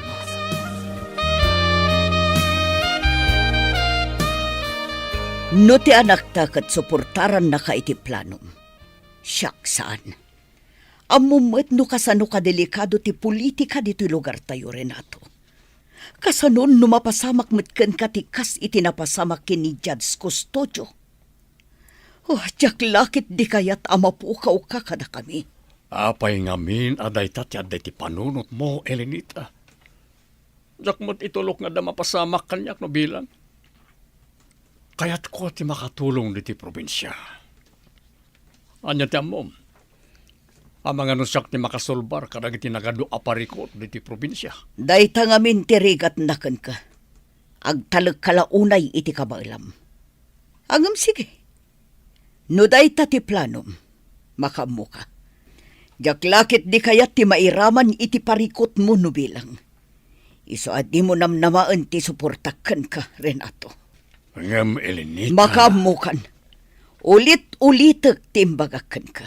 No ti anakta ket suportarannaka iti planom, siak saan. Ammom met no kasano kadelikado ti politika ditoy lugartayo, Renato. Kasanon no mapasamak met kenka ti kas iti napasamak ken ni Judge Custodio? Oh, diak la ketdi kayat a mapukawka kadakami. Apay ngamin a dayta ti adda iti panunotmo, Elenita? Diak met itulok nga adda mapasamak kaniak no bilang. Kayatko ti makatulong ditoy probinsia. Ania ti ammom? Amangan no siak ti makasulbar kadagiti nagadu a parikut ditoy probinsia. Dayta ngamin ti rigatna kenka. Agtalekka la unay iti kabaelam. Ngem sige. No dayta ti planom, makaammoka. Diak la ketdi kayat ti mairaman iti parikutmo no bilang. Isu a dimo namnamaen ti suportak kenka, Renato. Ngem, Elenita. Makaammokan. Ulit-ulitek ti imbagak kenka.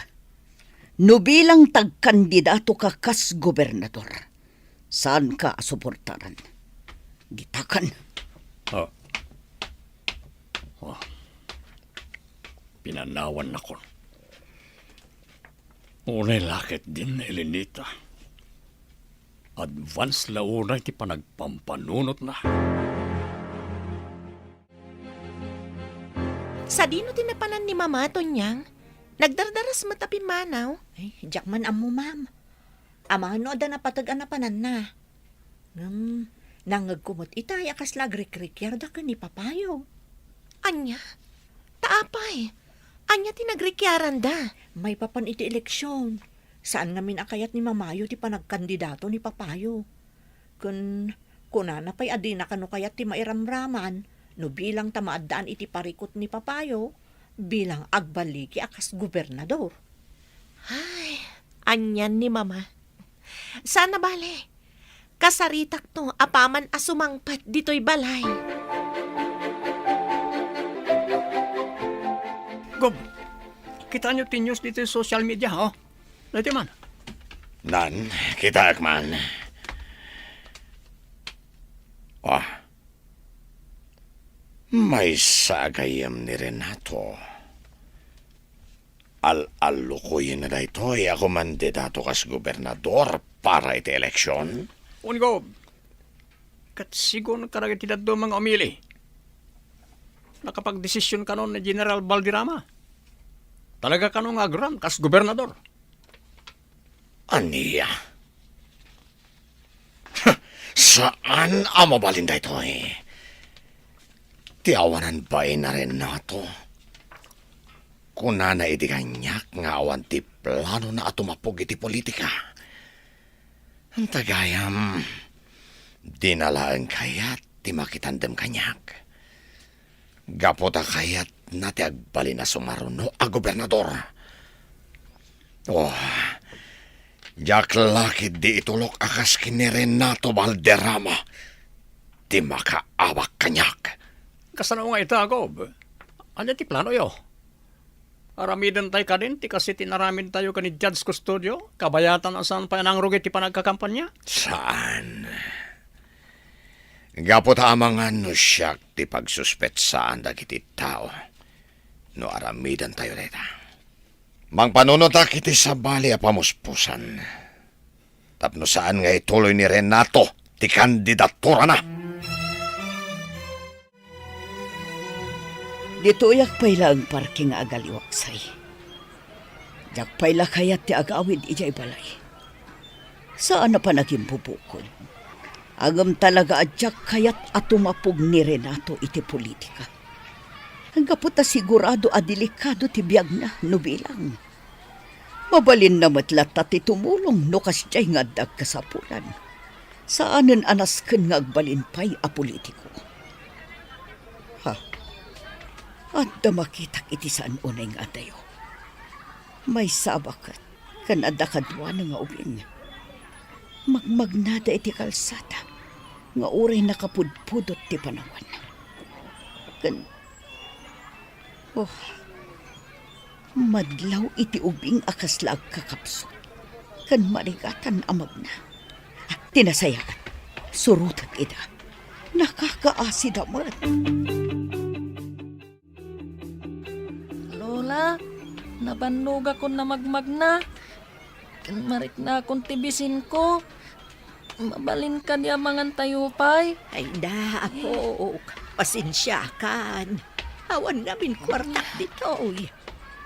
No bilang ti agkandidatoka kas gobernador, saanka a suportaran. Ditakan. Ah. Ah. Pinanawannakon. Unay la ketdin, Elenita. Advance la unay ti panagpampanunotna. Sadino ti napanan ni Mama, Tonyang? Nagdardaras met a pimmanaw. Ay, diak man ammo, ma'am. Amangan no adda napateg a napananna. Ngem, nangngegko met itay a kasla agrikrikiarda ken ni Papayo. Ania? Ta apay, ania ti nagrikrikiaranda? Maipapan iti eleksyon, saan ngamin a kayat ni Mamayo ti panagkandidato ni Papayo. Ken kunana pay a dina kano kayat ti mairamraman no bilang ta maaddaan iti parikut ni Papayo bilang agbaligi a kas gobernador. Ay, anian ni Mama. Saan a bale. Kasaritakto apaman a sumangpet ditoy balay. Gob, kitaenyo ti news ditoy social media, oh. Daytoy man. Nan, kitaek man. Ah. Maysa a gayyem ni Renato. Al-allukoyenna daytoy a kumandidato kas gobernador para iti eleksyon? Wen, Gob. Ket sigun kadagiti dadduma nga umili, nakapagdesisyon kano ni General Valderrama. Talaga kano nga agraman kas gobernador. Ania? Saan a mabalin daytoy. Ti awanan bain a Renato. Kunana idi kaniak nga awan ti planona a tumapog iti politika. Anta gayam, dina laeng kayat ti makitandem kaniak. Gapu ta kayatna ti agbalin a sumaruno a gobernador. Oh, diak la ketdi itulok a kas ken ni Renato Valderrama ti makaawak kaniak. Kasano nga ita, Gob? Ania ti planoyo? Aramidentayo kadin ti kas iti inaramidtayo ken ni Judge Custodio, kabayatan a saan pay a nangrugi ti panagkakampanya? Saan. Gapu ta amangan no siak ti pagsuspetsaan dagiti tao no aramidentayo dayta. Mangpanunotak iti sabali a pamuspusan tapno saan nga ituloy ni Renato ti kandidaturana. Ditoyak pay laeng parke nga agaliwaksay. Diak pay la kayat ti agawid idiay balay. Saan a panagimbubukod. Ngem talaga a diak kayat a tumapog ni Renato iti politika. Gapu ta sigurado a delikado ti biagna no bilang. Mabalinna met latta ti tumulong no kasdiay nga adda agkasapulan. Saanen a nasken nga agbalin pay a politiko. Ha? Adda makitak iti saan unay nga adayo. Maysa a baket ken adda kaduana nga ubing. Magmagnada iti kalsada nga uray nakapudpudot ti panawan. Ken, oh, madlaw iti ubing a kasla agkakapsut ken marigatan a magna. Ti nasayaat, surotek ida. Nakakaasida met. Lola, nabannogakon a magmagna. Ken mariknakon ti bisinko. Mabalin kadi a mangantayo pay? Ay na, apok. Pasensiakan. Awan ngamin kuartak ditoy.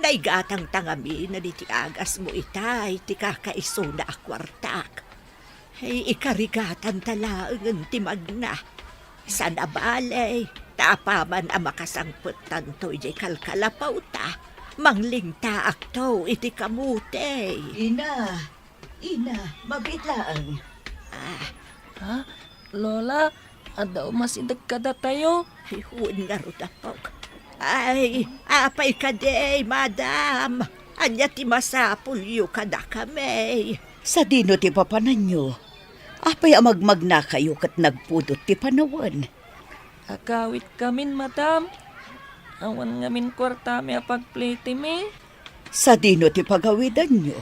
Naigatangta ngamin a ditoy agasmo itay ti kakaisuna a kuartak. Ay, ikarigatanta laengen ti magna. Saan a bale, ta apaman a makasangpettanto idiay kalkalapawta, manglingtaakto iti kamote. Ina, ina, mabiit laeng. Ah. Ha? Lola, adda umasideg kadatayo? Ay, wen ngarud, apok. Ay, apay kadi, madam? Ania ti masapulyo kadakami? Sadino ti papananyo? Apay a magmagnakayo ket nagpudot ti panawen? Agawidkamin, madam. Awan ngamin kuartami a pagplitimi. Sadino ti pagawidanyo?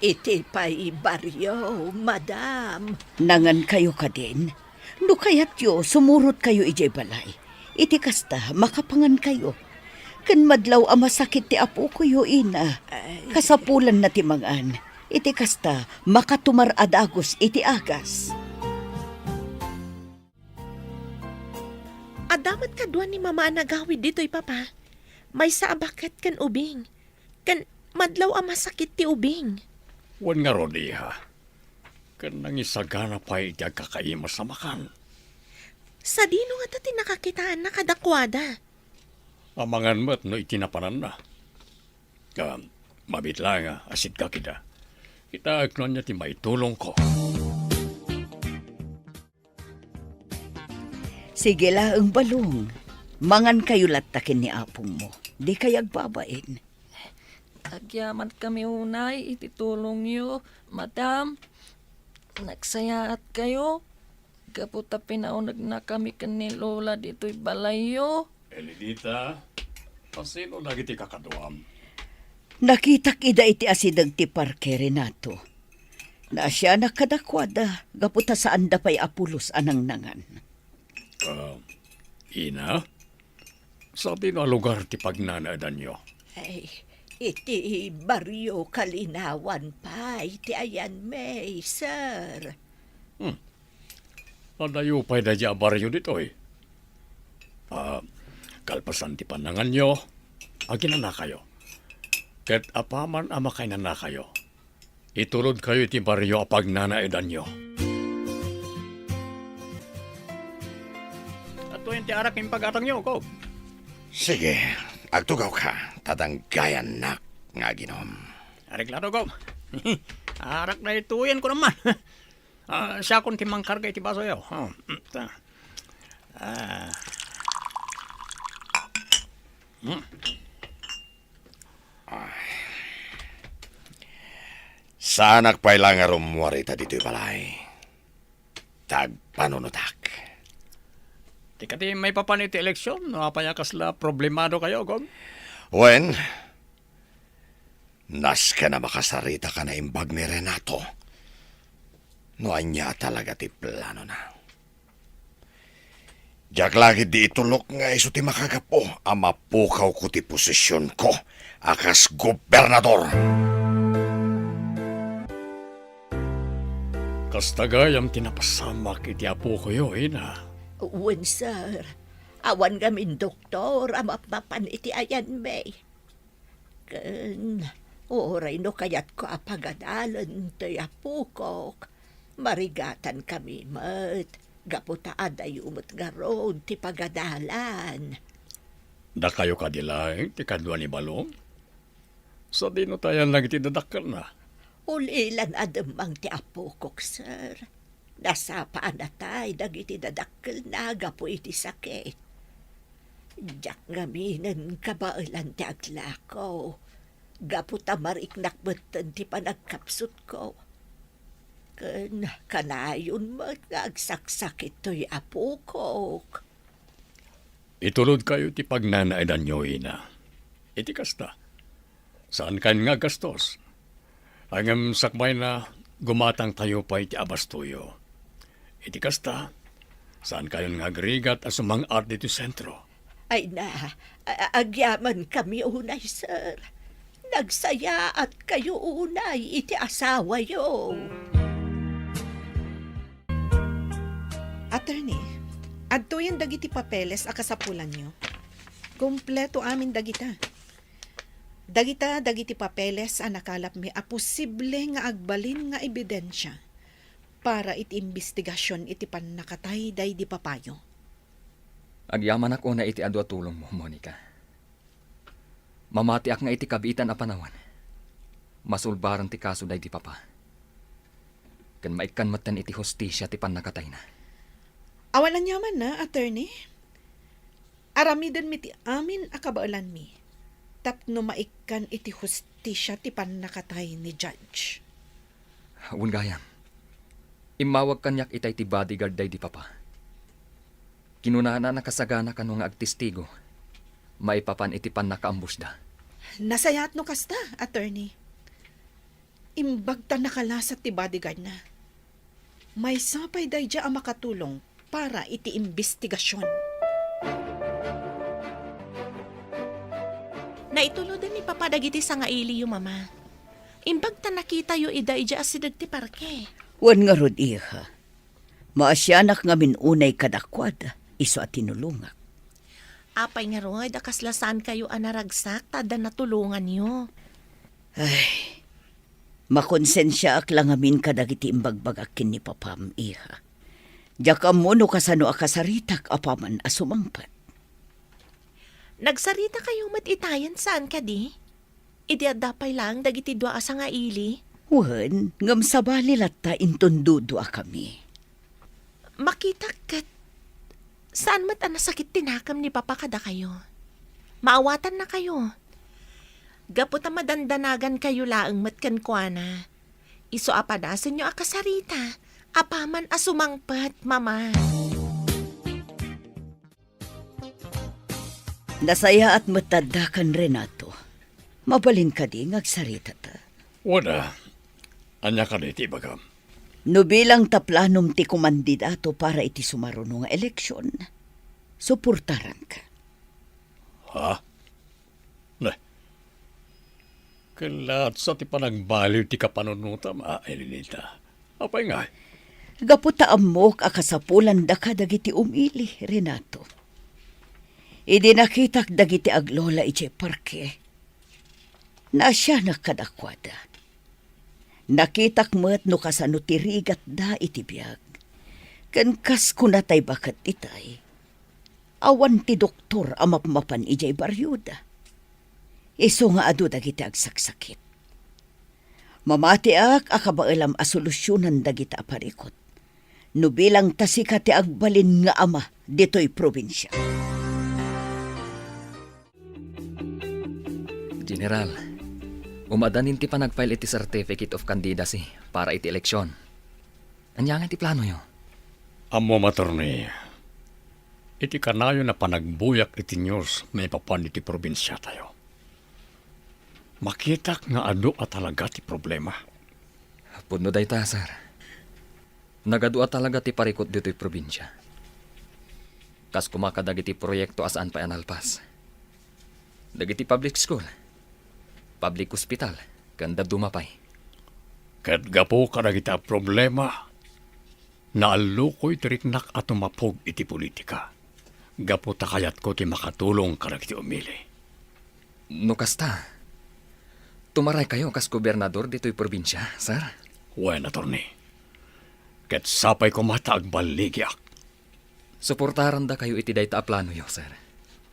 Iti pay barrio, madam. Nangankayo kadin? No kayatyo, sumurotkayo idiay balay. Iti kasta, makapangankayo. Ken madlaw a masakit ti apokoyo, ina. Ay. Kasapulanna ti mangan. Iti kasta, makatumar a dagus iti agas. Adda met kadua ni Mama a nagawid ditoy, Papa. Maysa a baket ken ubing. Ken madlaw a masakit ti ubing. Wen ngarud, iha. Ken nangisagana pay iti agkakaimas a makan. Sadino ngata ti nakakitaanna kadakuada? Amangan met no iti napananna. Ngem, mabiit laeng a asiddek ida. Kitaek no ania ti maitulongko. Sige laeng, Balong. Mangankayo latta ken ni apongmo. Dikay agbabain. Agyamankami unay iti tulongyo, madam. Nagsayaatkayo gapu ta pinaunegnakami ken ni Lola ditoy balayyo. Elinita, kasino dagiti kakaduam? Nakitak ida iti asideg ti parke, Renato. Naasianak kadakuada gapu ta saanda pay a pulos a nangnangan. Ah, ina? Sadino a lugar ti pagnanaedanyo? Ay, iti barrio Kalinawan pay ti ayanmi, sir. Hmm. Adayo pay daydi a barrio ditoy. Ah, kalpasan ti pannanganyo, aginanakayo. Ket apaman a makainanakayo, itulodkayo iti barrio a pagnanaedanyo. Adtoyen ti arak nga impagatangyo, Gob. Sige, agtugawka, ta danggayannak nga aginom. Areglado, Gob. Arak daytoyen, kunam man. Ah, siakon ti mangkarga iti basoyo. Oh, mm, ta. Ah. Hmm. Ah. Saanak pay la nga rummuar ita ditoy balay. Ta agpanunotak. Di kadi maipapan iti eleksion, no apay a kasla problemadokayo, Gob? Wen, nasken a makasarita ka naimbag ni Renato. No ania talaga ti planona? Diak la ketdi itulok nga isu ti makagapu a mapukawko ti posisionko a kas gobernador. Kasta gayam ti napasamak iti apokoyo, ina. Wen, sir. Awan ngamin doktor a mapmapan iti ayanmi. Ken uray no kayatko a pagadalen ti apokok, marigatankami met gapu ta adayo met ngarud ti pagadalan. Dakayo kadi laeng ti kadua ni Balong? Sadino ta ayan lang iti dadakkelna? Ulilan a demmang ti apokok, sir. Nasapa a natay dagiti dadakkelna gapu iti sakit. Diak ngaminen kabaelan ti aglako, gapu ta mariknak metten ti panagkapsutko. Ken kanayon met nga agsaksakit toy apokok. Itulodkayo ti pagnanaedanyo, ina. Iti kasta, saankayon nga aggastos. Ngem sakbayna, gumatangtayo pay ti abastoyo. Iti kasta, saankayon nga agrigat a sumang-at ditoy sentro. Ay na, a-, agyamankami unay, sir. Nagsayaatkayo unay iti asawayo. Attorney, adtoyen dagiti papeles a kasapulanyo. Kompleto amin dagita. Dagita dagiti papeles a nakalapmi a posible nga agbalin nga ebidensia para iti imbestigasion iti pannakatay daydi papayo. Agyamanak unay iti adu a tulongmo, Monica. Mamatiak nga iti kabiitan a panawen, masulbaren ti kaso daydi papa. Ken maikkan metten iti hustisia ti pannakatayna. Awan aniamanna, attorney. Aramidenmi ti amin a kabaelanmi tapno maikkan iti hustisia ti pannakatay ni Judge. Wen gayam, immawag kaniak itay ti bodyguard daydi papa. Kinunana a nakasagana kano nga agtestigo maipapan iti pannakaambusda. Nasayaat no kasta, attorney. Imbag ta nakalasat ti bodyguardna. Maysa pay daydiay a makatulong para iti imbestigasion. Naituloden ni Papa dagiti sangailiyo, Mama. Imbag ta nakitayo ida idiay asideg ti parke. Wen ngarud, iha. Maasianak ngamin unay kadakuada, isu a tinulongak. Apay ngarud a kasla saankayo a naragsak ta adda natulonganyo? Ay, makonsensiaak la ngamin kadagiti imbagbagak ken ni papam, iha. Diak ammo no kasano a kasaritak apaman a sumangpet. Nagsaritakayo met itayen saan kadi? Idi adda pay laeng dagiti dua a sangaili? Wen, ngem sabali latta inton duduakami. Makitak ket saan met a nasakit ti nakemna ni Papa kadakayo. Maawatannakayo. Gapu ta madandanagankayo laeng met kenkuana, isu a padasenyo a kasarita apaman a sumangpet, Mama. Nasayaat met ta adda kan Renato. Mabalin kadi nga agsaritata? Wen a, ania kadi ti ibagam? No bilang ta planom ti kumandidato para iti sumaruno nga eleksion, suportaranka. Ha? Ne. Ket laatsa ti panagbaliw ti kapanunotam, a Elenita. Apay ngay? Gapu ta ammok a kasapulandaka dagiti umili, Renato. Idi nakitak dagiti aglola idiay parke, naasianak kadakuada. Nakitak met no kasano ti rigatda iti biag. Ken kas kuna tay baket itay, awan ti doktor a mapmapan idiay barioda. Isu nga adu dagiti agsaksakit. Mamatiak a kabaelam a solusionan dagita a parikut. No bilang ta sika ti agbalin nga ama ditoy probinsia. General, umadanin ti panagfile iti Certificate of Candidacy para iti eleksion. Ania ngay ti planoyo? Ammom, attorney, iti kanayon a panagbuyak iti news maipapan iti probinsiatayo, makitak nga adu a talaga ti problema. Pudno dayta, sir. Nagadu a talaga ti parikut ditoy probinsia. Kas koma kadagiti proyekto a saan pay a nalpas. Dagiti public school, public hospital, ken dadduma pay. Ket gapu kadagita a problema, naallukoy ti riknak a tumapog iti politika. Gapu ta kayatko ti makatulong kadagiti umili. No kasta, tumaraykayo kas gobernador ditoy probinsia, sir? Wen, attorney. Ket sapay koma ta agballigiak. Suportarandakayo iti dayta a planoyo, sir.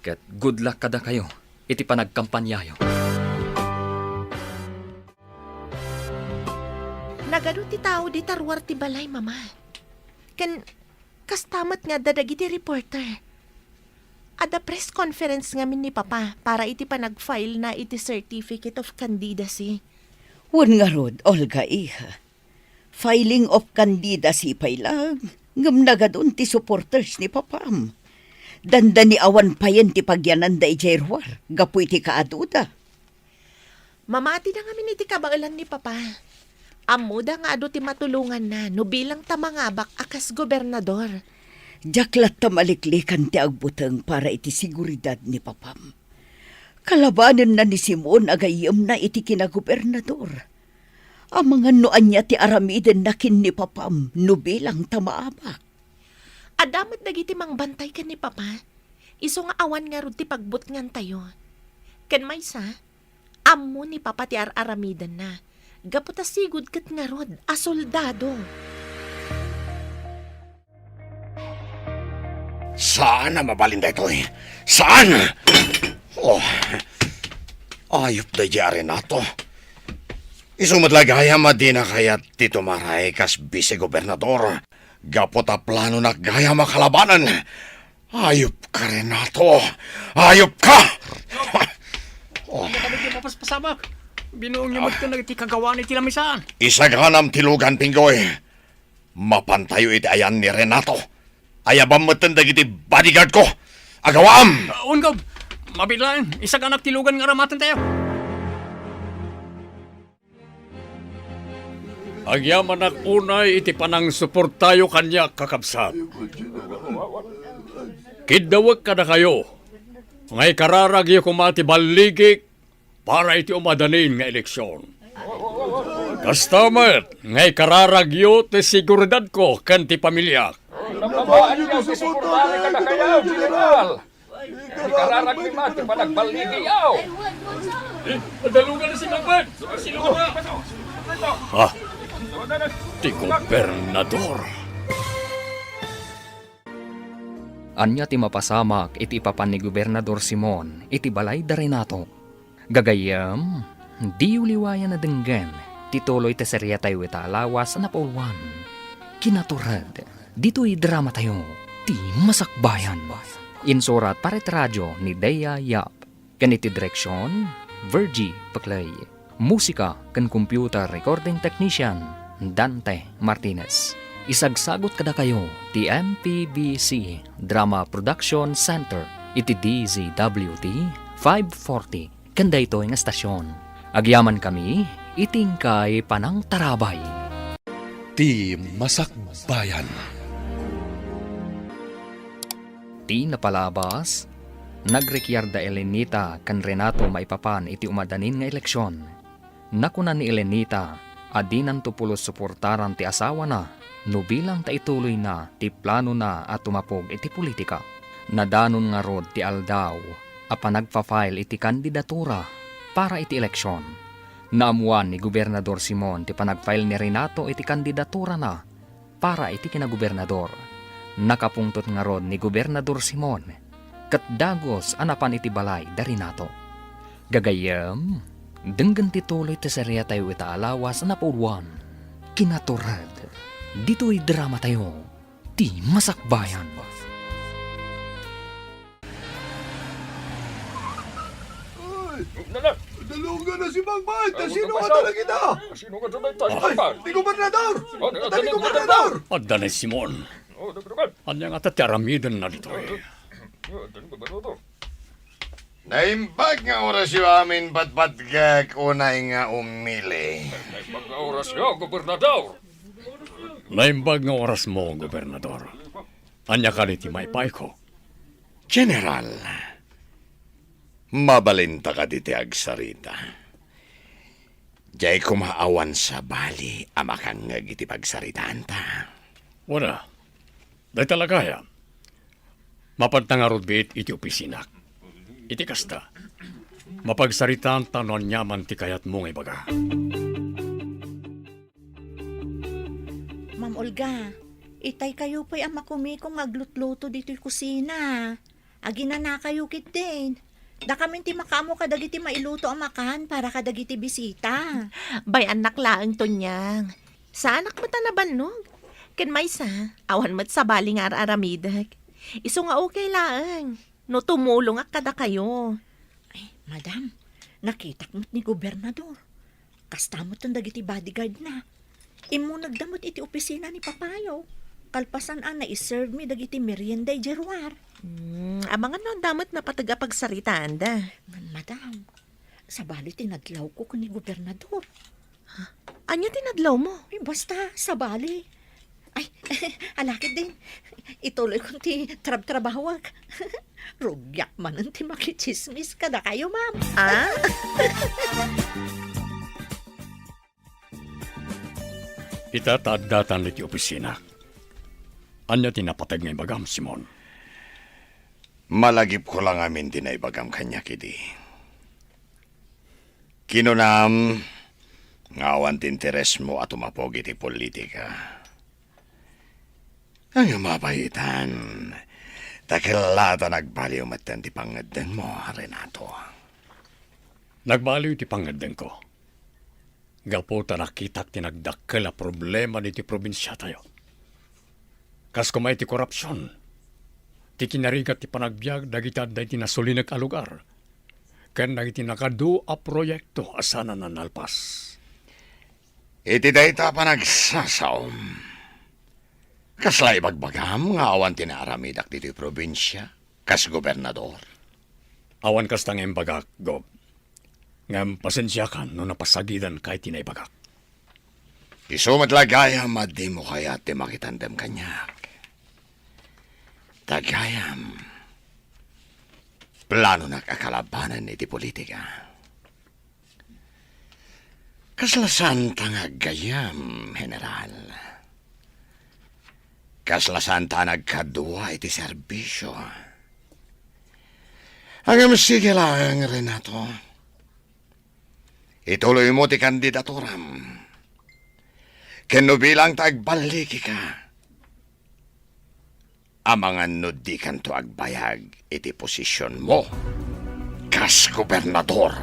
Ket good luck kadakayo iti panagkampanyayo. Nagadu ti tao dita ruar ti balay, Mama. Ken kasta met nga adda dagiti reporter. Adda press conference ngamin ni Papa para iti panag-file na iti Certificate of Candidacy. Wen ngarud, Olga, iha. Filing of candidacy pay laeng, ngem nagadun ti supporters ni Papam. Dandani awan payen ti pagyananda idiay ruar gapu iti kaaduda. Mamatida ngamin iti kabaelan ni Papa. Ammoda nga adu ti matulonganna no bilang ta mangabak a kas gobernador. Diak latta maliklikan ti agbuteng para iti seguridad ni Papam. Kalabanenna ni Simon a gayyemna iti kinagobernador. Amangan no ania ti aramidenna ken ni Papam no bilang ta maabak. Adda met dagiti mangbantay ken ni Papa. Isu nga awan ngarud ti pagbutngantayo. Ken maysa, ammo ni Papa ti ar-aramidenna. Gapu ta sigud ket ngarud a soldado. Saan a mabalin daytoy? Saan? Oh. Ayup daydiay a Renato. Isu met la gayam a dina kayat ti tumaray kas bise-gobernador. Gapu ta planonak gayam a kalabanen. Ayup ka, Renato. Ayup ka! Oh. Ania kadagiti mapaspasamak? Binuongyo met ken dagiti kagawaan iti lamisaan. Isaganam ti lugan, Pinggoy. Mapantayo iti ayan ni Renato. Ayabam metten dagiti bodyguard ko. Agawaam! Ah, wen, Gob. Mabiit laeng, isaganak ti lugan nga aramatentayo. Agyamanak unay iti panangsuportayo kaniak, kakabsat. Kiddawek kadakayo nga ikararagyo koma ti balligik para iti umadanin nga eleksion. Kasta met nga ikararagyo ti seguridadko ken ti pamiliak. Nababaanyo ti suportami kadakayo, General. Ikararagmi man ti panagballigiyo. Eh, nadalugan na si Kapag. Sino ka ba? Ah, ti gobernador. Ania ti mapasamak iti ipapan ni Gobernador Simon iti balay da Renato? Gagayyem, diyo liwayan a denggen ti tuloy ti seriatayo ita a lawas a napauluan. Kinatured, ditoy dramatayo, ti Masakbayan. Insurat para iti radio ni Dea Yap. Ken iti direksion, Virgie Peclay. Musika ken computer recording technician, Dante Martinez. Isagsagut kadakayo ti M P B C Drama Production Center iti D Z W T five forty ken daytoy nga estasion. Agyamankami iti inkay panangtarabay. Ti Masakbayan. Ti napalabas, nagrikiar da Elenita ken Renato maipapan iti umadanin nga eleksion. Nakuna ni Elenita a dinanto pulos suportaran ti asawana no bilang ta ituloyna ti planona a tumapog iti politika. Nadanon ngarud ti aldaw a panagpa-file iti kandidatura para iti eleksion. Naammoan ni Gobernador Simon ti panag-file ni Renato iti kandidaturana para iti kinagobernador. Nakapungtot ngarud ni Gobernador Simon ket dagus a napan iti balay da Renato. Gagayyem, denggen ti tuloy ti seriatayo ita a lawas a napauluan. Kinatured, ditoy dramatayo, ti Masakbayan. Ay! Nana! Dalugan na si Bangban! Ta sino nga talaga ita? Sino nga talaga ita? Ay, ti gobernador! Adda ni gobernador! Adda ni Simon. Ania ngata ti aramidenna ditoy? Naimbag nga orasyo amin, patpatgek, unay nga umili. Naimbag nga orasyo, gobernador. Naimbag nga orasmo, gobernador. Ania kadi ti maipaayko? General, mabalinta kadi ti agsarita? Diay koma awan sabali a makangngeg iti pagsaritaanta. Wen a, dayta la gayam. Mapanta ngarud biit iti opisinak. Iti kasta, mapagsaritaanta no aniaman ti kayatmo nga ibaga. Ma'am Olga, itaykayo pay a makumikong nga aglutluto ditoy kusina. Aginanakayo ketdin. Dakamin ti makaammo kadagiti mailuto a makan para kadagiti bisita. Bay-annak laeng, Tonyang. Saanak met a nabannog. Ken maysa, awan met sabali nga ar-aramidek. Isu nga okay laeng no tumulongak kadakayo. Ay, madam, nakitak met ni gobernador. Kasta met dagiti bodyguard na. Immunegda met iti opisina ni Papayo. Kalpasan a naiserve mi dagiti merienda idiay ruar. Hmm, amangan no adda met napateg a pagsaritaanda. Ngem, madam, sabali ti nadlawko ken ni gobernador. Ania ti nadlawmo? Ay, basta, sabali. Ay, ala ketdin. Ituloykon ti trabtrabahok. Rugiak manen ti makitsismis kadakayo, ma'am. Ah? Ita ta addatan iti opisina. Ania ti napateg nga ibagam, Simon? Malagipko la ngamin ti naibagam kaniak idi. Kinunam nga awan ti interesmo a tumapog iti politika. Ay, mabayitan. Ta kella ta nagbaliw metten ti pangngeddengmo, Renato. Nagbaliw ti pangngeddengko. Gapu ta nakitak ti nagdakkel a problema ditoy probinsiatayo. Kas koma iti korupsion, ti kinarigat ti panagbiag dagiti adda iti nasulinek a lugar, ken dagiti nakadu a proyekto a saan a nalpas. Iti dayta a panagsasaom, kasla ibagbagam nga awan ti naaramidak ditoy probinsia kas gobernador? Awan kasta nga imbagak, Gob. Ngem pasensiakan no napasagidanka iti naibagak. Isu met la gayam a dimo kayat ti makitandem kaniak. Ta gayam, planonak a kalabanen iti politika. Kasla saanta nga aggayam, General. Kasla saanta a nagkadua iti serbisio. Ngem sige laeng, Renato. Ituloymo ti kandidaturam. Ken no bilang ta agballigika, amangan no dikanto agbayag iti posisionmo kas gobernador.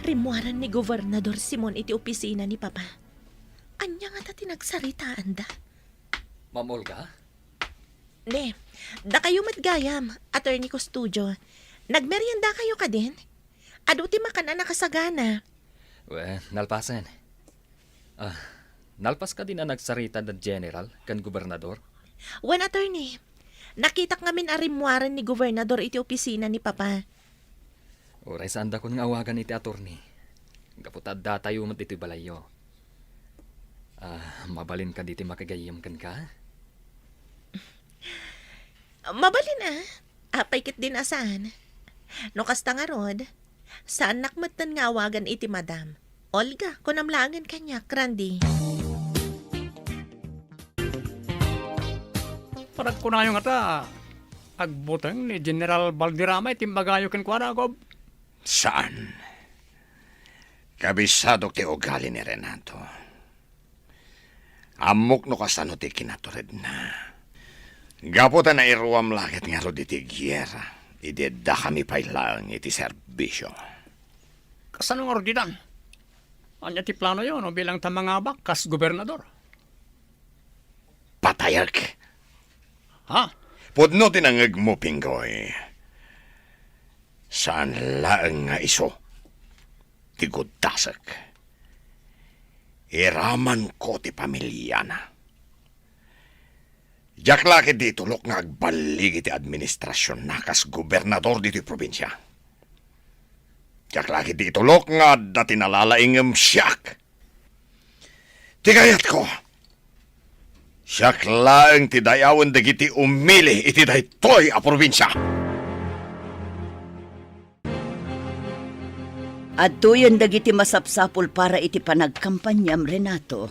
Rimmuaran ni Gobernador Simon iti opisina ni Papa. Ania ngata ti nagsaritaanda? Ma'am Olga? Ne, dakayo met gayam, Attorney Custodio. Nagmeriendakayo kadin? Adu ti makan a nakasagana. Wen, nalpasen. Ah, nalpas kadin a nagsarita da General ken Gobernador? Wen, Attorney. Nakitak ngamin a rimmuaren ni Gobernador iti opisina ni Papa. Uray saandakon nga awagan iti attorney. Gapu ta addatayo met ditoy balayyo. Ah, mabalin kadi ti makagayyem kenka? Mabalin a. Apay ketdin a saan? No kasta ngarud, saannak metten nga awagan iti Madam. Olga, kunam laengen kaniak, Randy. Panagkunayo ngata, agbuteng ni General Valderrama iti imbagayo kenkuana, Gob? Saan. Kabisadok ti ugali ni Renato. Ammok no kasano ti kinaturedna. Gapu ta nairuam la ket ngarud iti giyera, idi addakami pay laeng iti serbisio. Kasano ngarud ditan? Ania ti planoyo no bilang ta mangabak kas gobernador? Patayek! Ha? Pudno ti nangngegmo, Pinggoy. Saan laeng nga isu ti guddasek. Iramanko ti pamiliana. Diak la ketdi itulok nga agballig iti administrasionna kas gobernador ditoy probinsia. Diak la ketdi itulok nga adda ti nalalaing ngem siak. Ti kayatko, siak laeng ti dayawen dagiti umili iti daytoy a probinsia. Adtoyen dagiti masapsapul para iti panagkampaniam, Renato.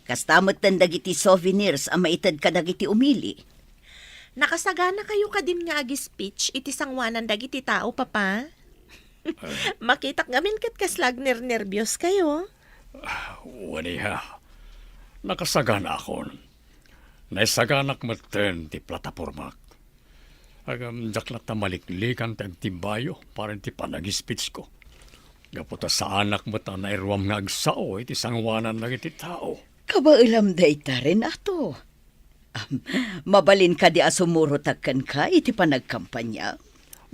Kasta metten dagiti souvenirs a maited kadagiti umili. Nakasaganakayo kadin nga ag-speech iti sangoanan dagiti tao, Papa? Makitak ngamin ket kasla agnernerbios-kayo. Ah, wen, iha. Nakasaganaakon. Naisaganak metten ti platapormak. Ngem diak latta maliklikan ti agtimbayo para iti panag-speech-ko. Gapu ta saanak met a nairuam nga agsao iti sangoanan dagiti tao. Kabaelam dayta, Renato. Am, mabalin kadi a sumurotak kenka iti panagkampania?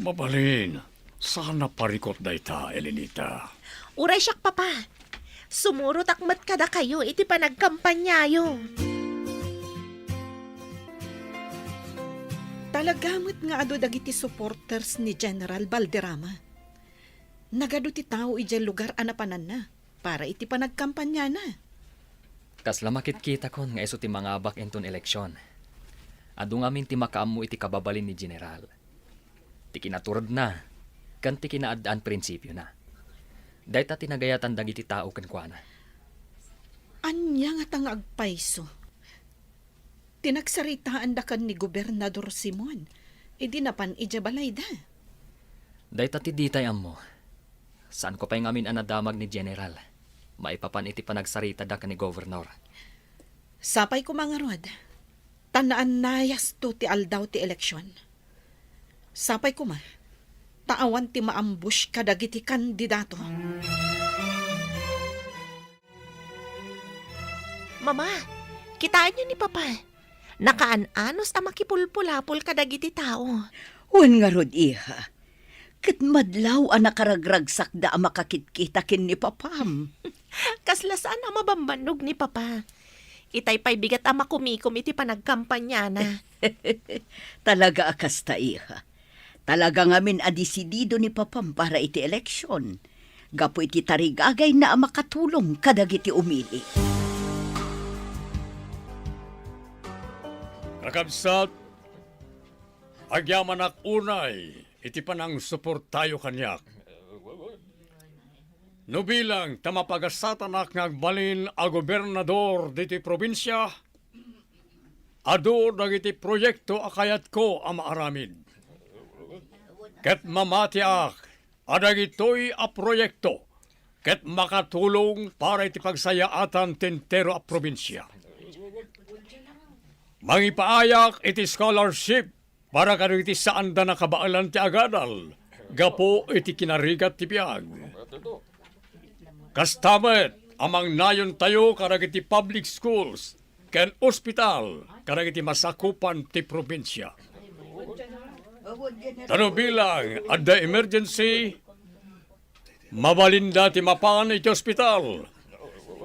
Mabalin. Saan a parikut dayta, Elenita. Uray siak, Papa. Sumurotak met kadakayo iti panagkampaniayo. Talaga met nga adu dagiti supporters ni General Valderrama. Nagadu ti tao idiay lugar a napananna para iti panagkampaniana. Kasla makitkitakon nga isu ti mangabak inton eleksion. Adu ngamin ti makaammo iti kababalin ni General, ti kinaturedna, ken ti kinaaddaan prinsipiona. Dayta ti nagayatan dagiti tao kenkuana. Ania ngata nga agpayso ti nagsaritaanda ken ni Gobernador Simon idi napan idiay balayda? Dayta ti ditay ammo. Saanko pay ngamin a nadamag ni General maipapan iti panagsaritada ken ni Governor. Sapay koma ngarud. Ta naannayasto ti aldaw ti eleksion. Sapay koma, ta awan ti maambush kadagiti kandidato. Mama, kitaenyo ni Papa. Nakaan-anos a makipulpulapol kadagiti tao. Wen ngarud, iha. Ket madlaw a nakaragragsakda a makakitkita ken ni Papam. Kasla saan a mabambannog ni Papa. Itay pay bigat a makumikom iti panagkampanyana. Talaga a kasta, iha. Talaga ngamin a desidido ni Papam para iti eleksion, gapu iti tarigagayna a makatulong kadagiti umili. Kakabsat, agyamanak unay iti panangsuportayo kaniak. No bilang ta mapagasatanak nga agbalin a gobernador ditoy probinsia, adu dagiti proyekto a kayatko a maaramid. Ket mamatiak a dagitoy a proyekto ket makatulong para iti pagsayaatan ti entero a probinsia. Mangipaayak iti scholarship para kadagiti saanda nakabaelan ti agadal gapu iti kinarigat ti biag. Kasta met a mangnayontayo kadagiti public schools ken ospital kadagiti masakupan ti probinsia. Ta no bilang adda emergency, mabalinda ti mapan iti ospital,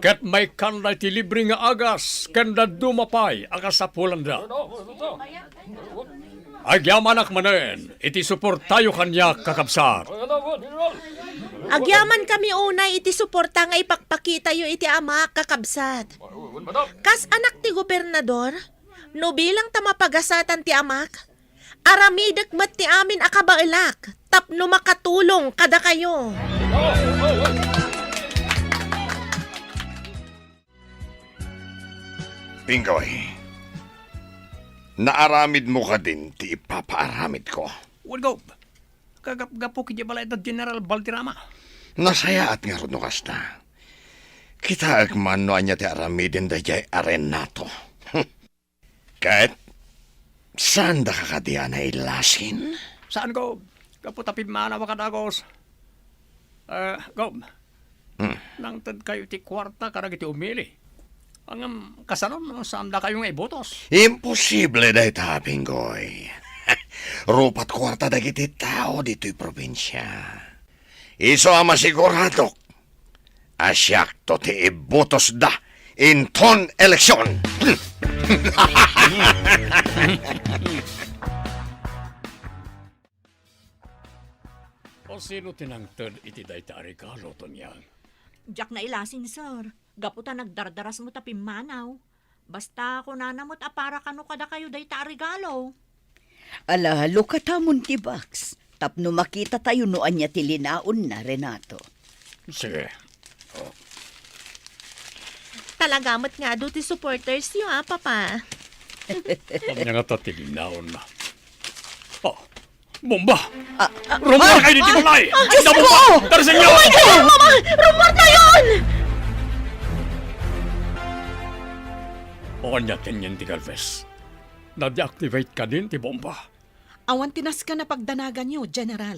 ket maikkanda iti libre nga agas ken dadduma pay a kasapulanda. Agyamanak manen iti suportayo kaniak, kakabsat. Agyamankami unay iti suporta nga ipakpakitayo iti Amak, kakabsat. Kas anak ti gobernador, no bilang ta mapagasatan ti Amak, aramidek met ti amin a kabaelak tapno makatulong kadakayo. Pinggoy, naaramidmo kadin ti ipapaaramidko? Wen, Gob. Kagapgapo iti balay da General Valderrama. Nasayaat ngarud no kasta. Kitaek man no ania ti aramiden daydiay a Renato. Ket, saandaka kadi a nailasin? Saan, Gob. Gapu ta pimmanaw a kadagos. Eh, Gob, hmm, nangtedkayo ti kuarta kadagiti umili. Ngem kasano no saandakayo nga ibotos? Imposible dayta, Pinggoy. Rupat kuarta dagiti tao ditoy probinsia. Isu a masiguradok a siakto ti ibutosda inton eleksion. O sino ti nangted iti dayta a regalo, Tonyang? Diak nailasin, sir. Gapu ta nagdardarasmo ta pimmanaw. Basta kunana met a para kano kadakayo dayta a regalo. Ala, lukatamon ti box tapno makitatayo no ania ti linaonna, Renato. Sige. Talaga met nga adu ti supporters yo, a, Papa. Ania ngata ti linaonna? Oh, bomba! Ah, ah, rummuar kayo ditoy balay! Ah, Diyos ko! Bomba! Tara sa inyo! Oh my God! Mama! Rummuar tayon! O ania ti yen ti Galvez? Na-deactivate kadin ti bomba? Awan ti nasken a pagdanaganyo, General.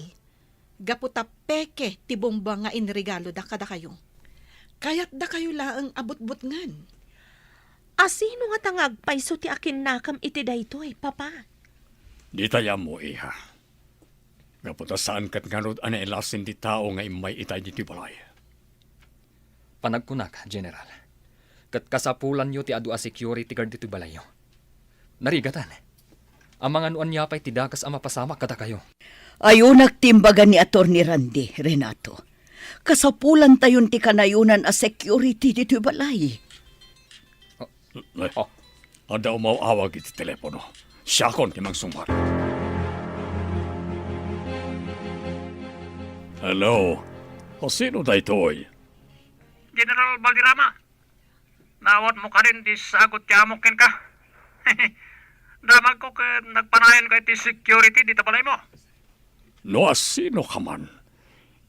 Gapu ta peke ti bomba nga inregaloda kadakayo. Kayatdakayo laeng a butbutngen. A sino ngata nga agpayso ti akinnakam iti daytoy, Papa? Ditay ammo, iha. Gapu ta saan ket ngarud a nailasin ti tao nga immay itay ditoy balay. Panagkunak, General, ket kasapulanyo ti adu a security guard ditoy balayyo. Narigatan. Amangan no ania pay ti dakes a mapasamak kadakayo. Ayonak ti imbaga ni Attorney Randy, Renato. Kasapulantayon ti kanayonan a security ditoy balay. Eh, oh. Adda umaw-awag iti telepono. Siakon ti mangsungbat. Hello? O sino daytoy? General Valderrama, naawatmo kadin ti sagut ti amok kenka? Damagko ket nagpanayon ka iti security dita balaymo. No asino ka man,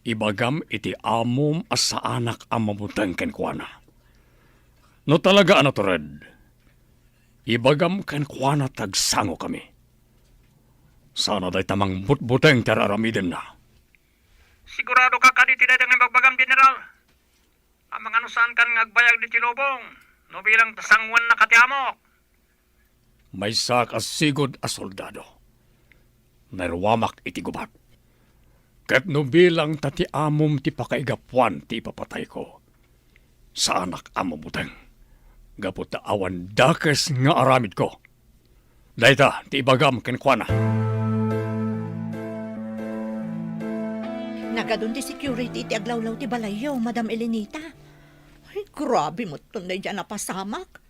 ibagam iti amom a saanak a mabuteng kenkuana. No talaga a natured, Ibagam kenkuana ta agsangokami. Saan a dayta mangbutbuteng ti ar-aramidenna. Sigurado ka kadi ti dayta nga ibagbagam, General? Amangan no saankan nga agbayag ditoy lubong, no bilang ta sangoannak ti amok. Maysaak a sigud a soldado. Naruamak iti gubat. Ket no bilang ta ti amom ti pakaigapuan ti ipapatayko, saanak a mabuteng, gapu ta awan dakes nga aramidko. Dayta ti ibagam kenkuana. Nagadun ti security iti aglawlaw ti balayyo, Madam Elenita. Ay, grabe met ton daydiay a napasamak.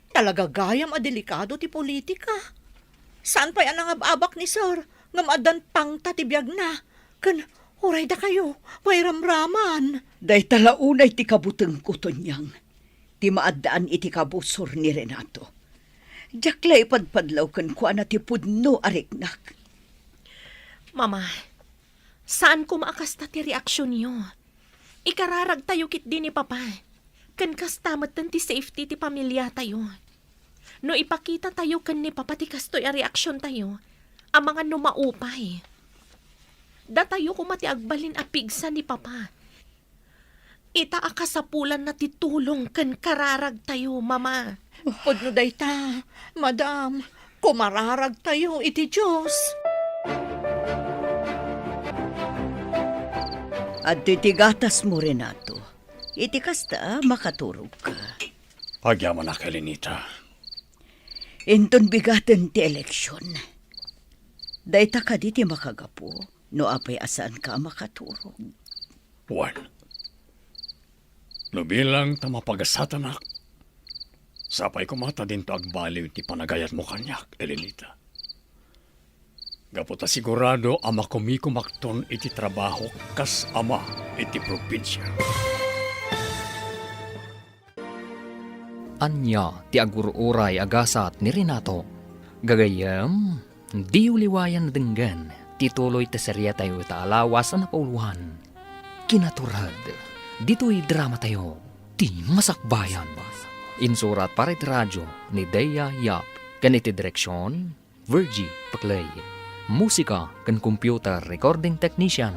Talaga gayam a delikado ti politika. Saan pay a nangab-abak ni Sir, ngem addan pangta ti biagna. Ken uray dakayo, mairamraman. Dayta la unay ti kabutengko, Tonyang. Ti maaddaan iti kabusor ni Renato. Diak la ipadpadlaw kenkuana ti pudno a riknak. Mama, saan koma a kasta ti reaksionyo. Ikararagtayo ketdi ni Papa. Ken kasta metten ti safety ti pamiliatayo. No ipakitatayo ken ni Papa ti kastoy a reaksiontayo, amangan no maupay. Datayo koma ti agbalin a pigsa ni Papa. Ita a kasapulanna ti tulong ken kararagtayo, Mama. Pudno dayta, Madam. Kumararagtayo iti Dios. Adtoy ti gatasmo, Renato. Iti kasta, makaturogka. Agyamanak, Elenita. Inton bigaten ti eleksion, dayta kadi ti makagapu no apay a saanka a makaturog? Wen, no bilang ta mapagasatanak, sapay koma ta dinto agbaliw ti panagayatmo kaniak, Elenita. Gapu ta sigurado a makumikumakton iti trabahok kas ama iti probinsia. Ania ti agur-uray a gasat ni Renato? Gagayyem, diyo liwayan a denggen ti tuloy ti seriatayo ita a lawas a napauluan. Kinaturod, ditoy dramatayo, Ti Masakbayan. Insurat para iti radio ni Dea Yap ken iti direksion, Virgie Paclay. Musika ken computer recording technician,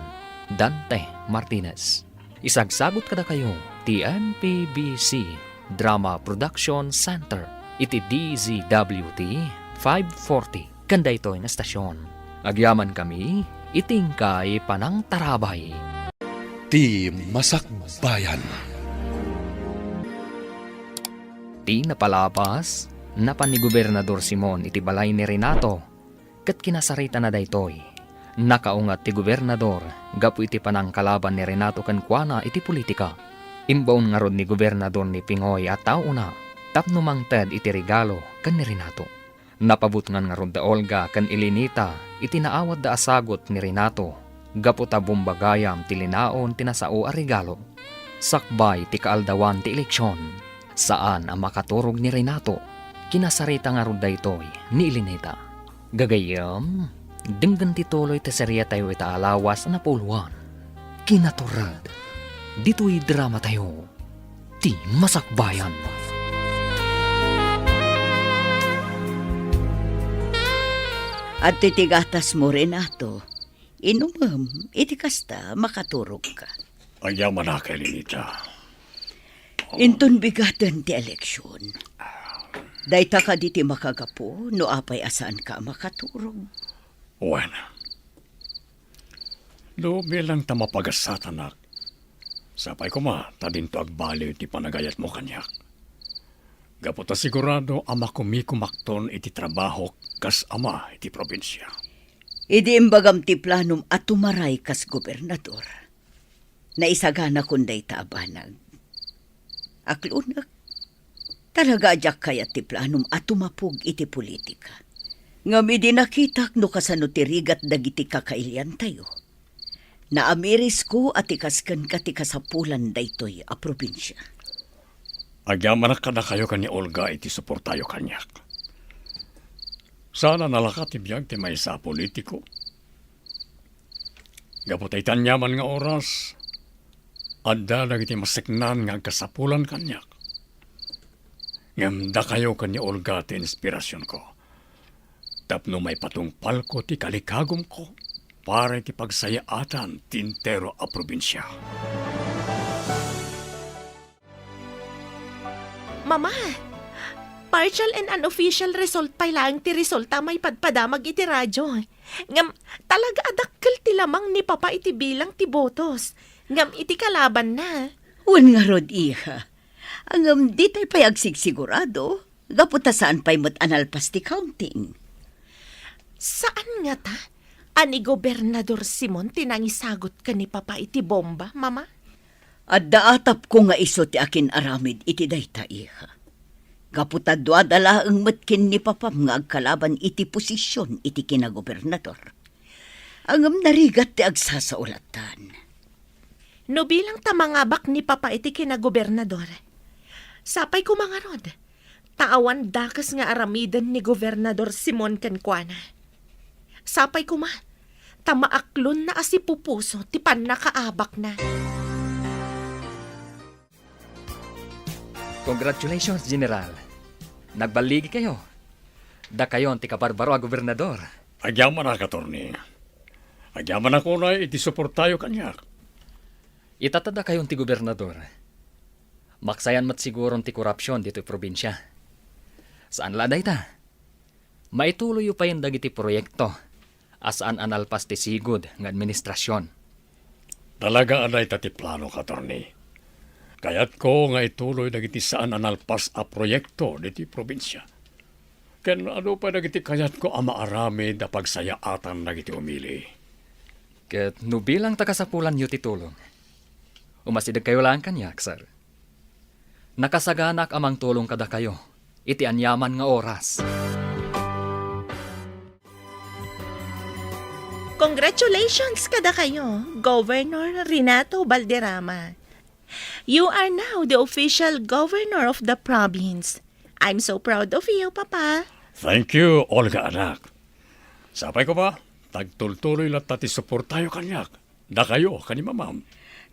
Dante Martinez. Isagsagut kadakayo ti M P B C Drama Production Center iti D Z W T five forty ken daytoy nga estasion. Agyamankami iti inkay panangtarabay. Ti Masakbayan. Ti napalabas, napan ni Gobernador Simon iti balay ni Renato, ket kinasaritana daytoy. Nakaungat ti gobernador gapu iti panangkalaban ni Renato kenkuana iti politika. Imbaon ngarud ni Gobernador ni Pingoy a taona tapno mangted iti regalo ken ni Renato. Napabutngan ngarud da Olga ken Elenita iti naawatda a sagut ni Renato gapu ta bomba gayam ti linaon ti nasao a regalo. Sakbay ti kaaldawan ti eleksion, saan a makaturog ni Renato. Kinasarita ngarud daytoy ni Elenita. Gagayyem, denggen ti tuloy ti seriatayo ita a lawas a napauluan. Kinaturod, ditoy dramatayo, Ti Masakbayan. Adtoy ti gatasmo, Renato. Inumem, iti kasta, makaturogka. Agyamanak, Elenita. Inton bigaten ti eleksion, dayta kadi ti makagapu no apay a saanka a makaturog? Wen, no bilang ta mapagasatanak, sapay koma ta dinto agbaliw ti panagayatmo kaniak. Gapu ta sigurado a makumikumakton iti trabahok kas ama iti probinsia. Idi imbagam ti planom a tumaray kas gobernador, naisaganakon dayta a banag. Aklonek, talaga a diak kayat ti planom a tumapog iti politika. Ngem idi nakitak no kasano ti rigat dagiti kakailiantayo, naamirisko a ti kas kenka ti kasapulan daytoy a probinsia. Agyamanak kadakayo ken ni Olga iti suportayo kaniak. Saan a nalaka ti biag ti maysa a politiko. Gapu ta iti aniaman nga oras, adda dagiti maseknan nga agkasapulan kaniak. Ngem dakayo ken ni Olga ti inspirasionko tapno maipatungpalko ti kalikagumko para iti pagsayaatan ti entero a probinsia. Mama, partial and unofficial result pay laeng ti resulta a maipadpadamag iti radio. Ngem talaga a dakkel ti lamang ni Papa iti bilang ti botos. Ngem iti kalabanna. Wen ngarud, iha. Ngem ditay pay agsigsigurado. Gapu ta saan pay met a nalpas ti counting. Saan ngata a ni Gobernador Simon ti nangisagut ken ni Papa iti bomba, Mama? Adda atapko nga isu ti akin-aramid iti dayta, iha. Gapu ta duada laeng met ken ni Papam nga agkalaban iti posision iti kinagobernador. Ngem narigat ti agsasaulatan. No bilang ta mangabak ni Papa iti kinagobernador, sapay koma ngarud, ta awan dakes nga aramiden ni Gobernador Simon kenkuana. Sapay koma, ta maaklonna a sipupuso ti pannakaabakna. Congratulations, General. Nagballigikayo. Dakayon ti kabarbaro a gobernador. Agyamanak, Attorney. Agyamanak unay iti suportayo kaniak. Ita ta dakayon ti gobernador. Maksayan met siguron ti korupsion ditoy probinsia. Saan la dayta. Maituloyyo payen dagiti proyekto a saan a nalpas ti sigud nga administrasion. Talaga a dayta ti planok, Attorney. Kayatko nga ituloy dagiti saan a nalpas a proyekto ditoy probinsia. Ken adu pay dagiti kayatko a maaramid a pagsayaatan dagiti umili. Ket no bilang ta kasapulanyo ti tulong, umasidegkayo laeng kaniak, sir. Nakasaganaak a mangtulong kadakayo iti aniaman nga oras. Congratulations kadakayo, Governor Renato Balderrama. You are now the official governor of the province. I'm so proud of you, Papa. Thank you, Olga anak. Sapay koma, agtultuloy latta ti suportayo kaniak. Dakayo ken ni Mamam.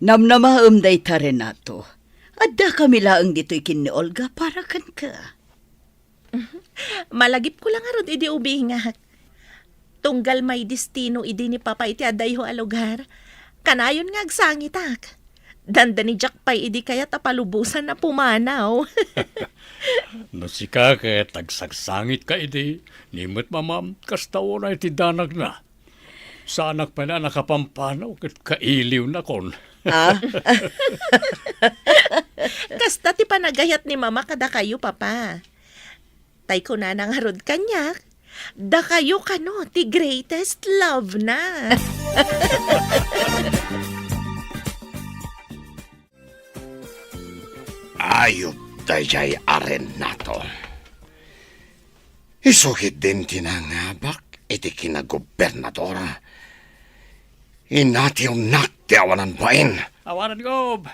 Namnamaem dayta, Renato. Addakami laeng ditoy ken ni Olga para kenka. Malagipko la ngarud idi ubingak. Tunggal maidestino idi ni Papa iti adayho a lugar, kanayon nga agsangitak. Dandani diak pay idi kayat a palubosan a pumanaw. No sika ket agsangsangitka idi, ni met Mamam, kasta unay ti danagna. Saanak pay a nakapampanaw ket kailiwnakon. Ah? Kasta ti panagayat ni Mama kadakayo, Papa. Tay kunana ngarud kaniak, dakayo kano ti greatest love na. Ayup daydiay a Renato. Isu ketdin ti nangabak iti kinagobernador. Inatiwnak ti awanan bain. Awanan, Gob.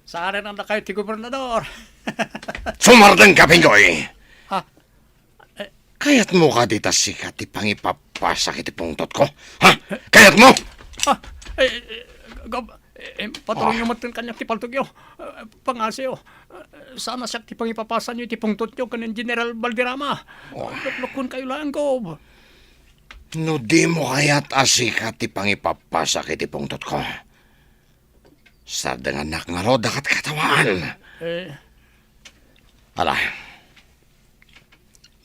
Saanennakay ti gobernador. Sumardengka, Pindoy. Ha? Eh. Kayatmo kadi ta sika ti pangipapasak iti pungtotko? Ha? Kayatmo? Ah, eh, eh, Gob, eh, eh, patulongyo metten kaniak ti paltogyo. Eh, pangngasiyo. Eh, saan a siak ti pangipapasanyo iti pungtotyo ken ni General Valderrama. Oh. Luklukonkayo laeng, Gob. No dimo kayat a sika ti pangipapasak iti pungtotko, sardengannak ngarud a katkatawaan. Eh. Ala,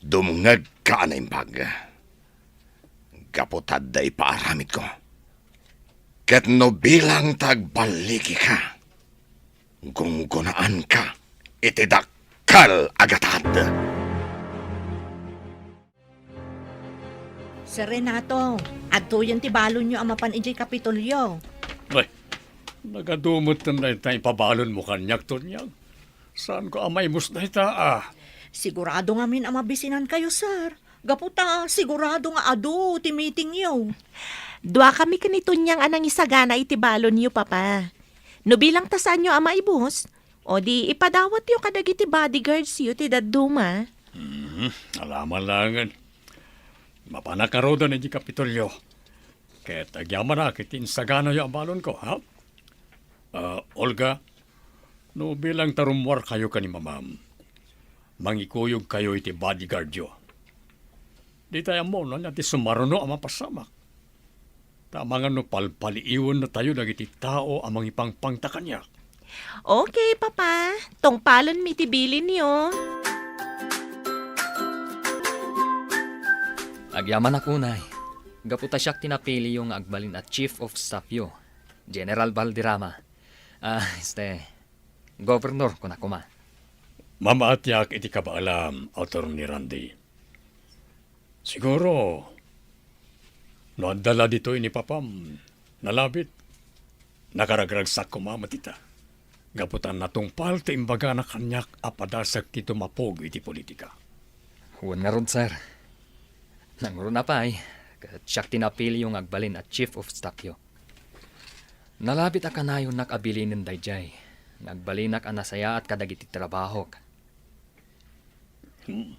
dumngegka a naimbag. Gapu ta adda ipaaramidko. Ket no bilang ta agballigika, gunggonaanka iti dakkel a gatad. Sir Renato, adtoyen ti balonyo a mapan idiay Kapitolyo. Ay, nagadu metten dayta ipabalonmo kaniak, Tonyang. Saanko a maimus dayta, ah. Sigurado ngamin a mabisinankayo, sir. Gapu ta sigurado nga adu ti meetingyo. Duakami ken ni Tonyang a nangisagana iti balonyo, Papa. No bilang ta saanyo a maibus, o di ipadawatyo kadagiti bodyguardsyo ti dadduma. Mhm, ala man laengen. Mapanak ngaruden idiay Kapitolyo. Ket agyamanak iti insaganayo a balonko, ha? Ah, Olga, no bilang ta rummuarkayo ken ni Mamam, mangikuyogkayo iti bodyguardyo. Ditay ammo no ania ti sumaruno a mapasamak. Ta amangan no palpaliiwennatayo dagiti tao a mangipangpangta kaniak. Okay, Papa. Tungpalonmi ti bilinyo. Agyamanak unay, gapu ta siak ti napiliyo nga agbalin a chief of staffyo, General Valderrama. Ah, este, Governor, kuna koma. Mamaatiak iti kabaelam, Attorney Randy. Siguro, no adda la ditoy ni Papam, nalabit, nakaragragsak koma met ita. Gapu ta natungpal ti imbagana kaniak a padasek ti tumapog iti politika. Wen ngarud, sir. Nangruna pay, ket siak ti napiliyo nga agbalin a chief of staffyo. Nalabit a kanayonnak a bilinen daydiay nga agbalinak a nasayaat kadagiti trabahok. Hmm.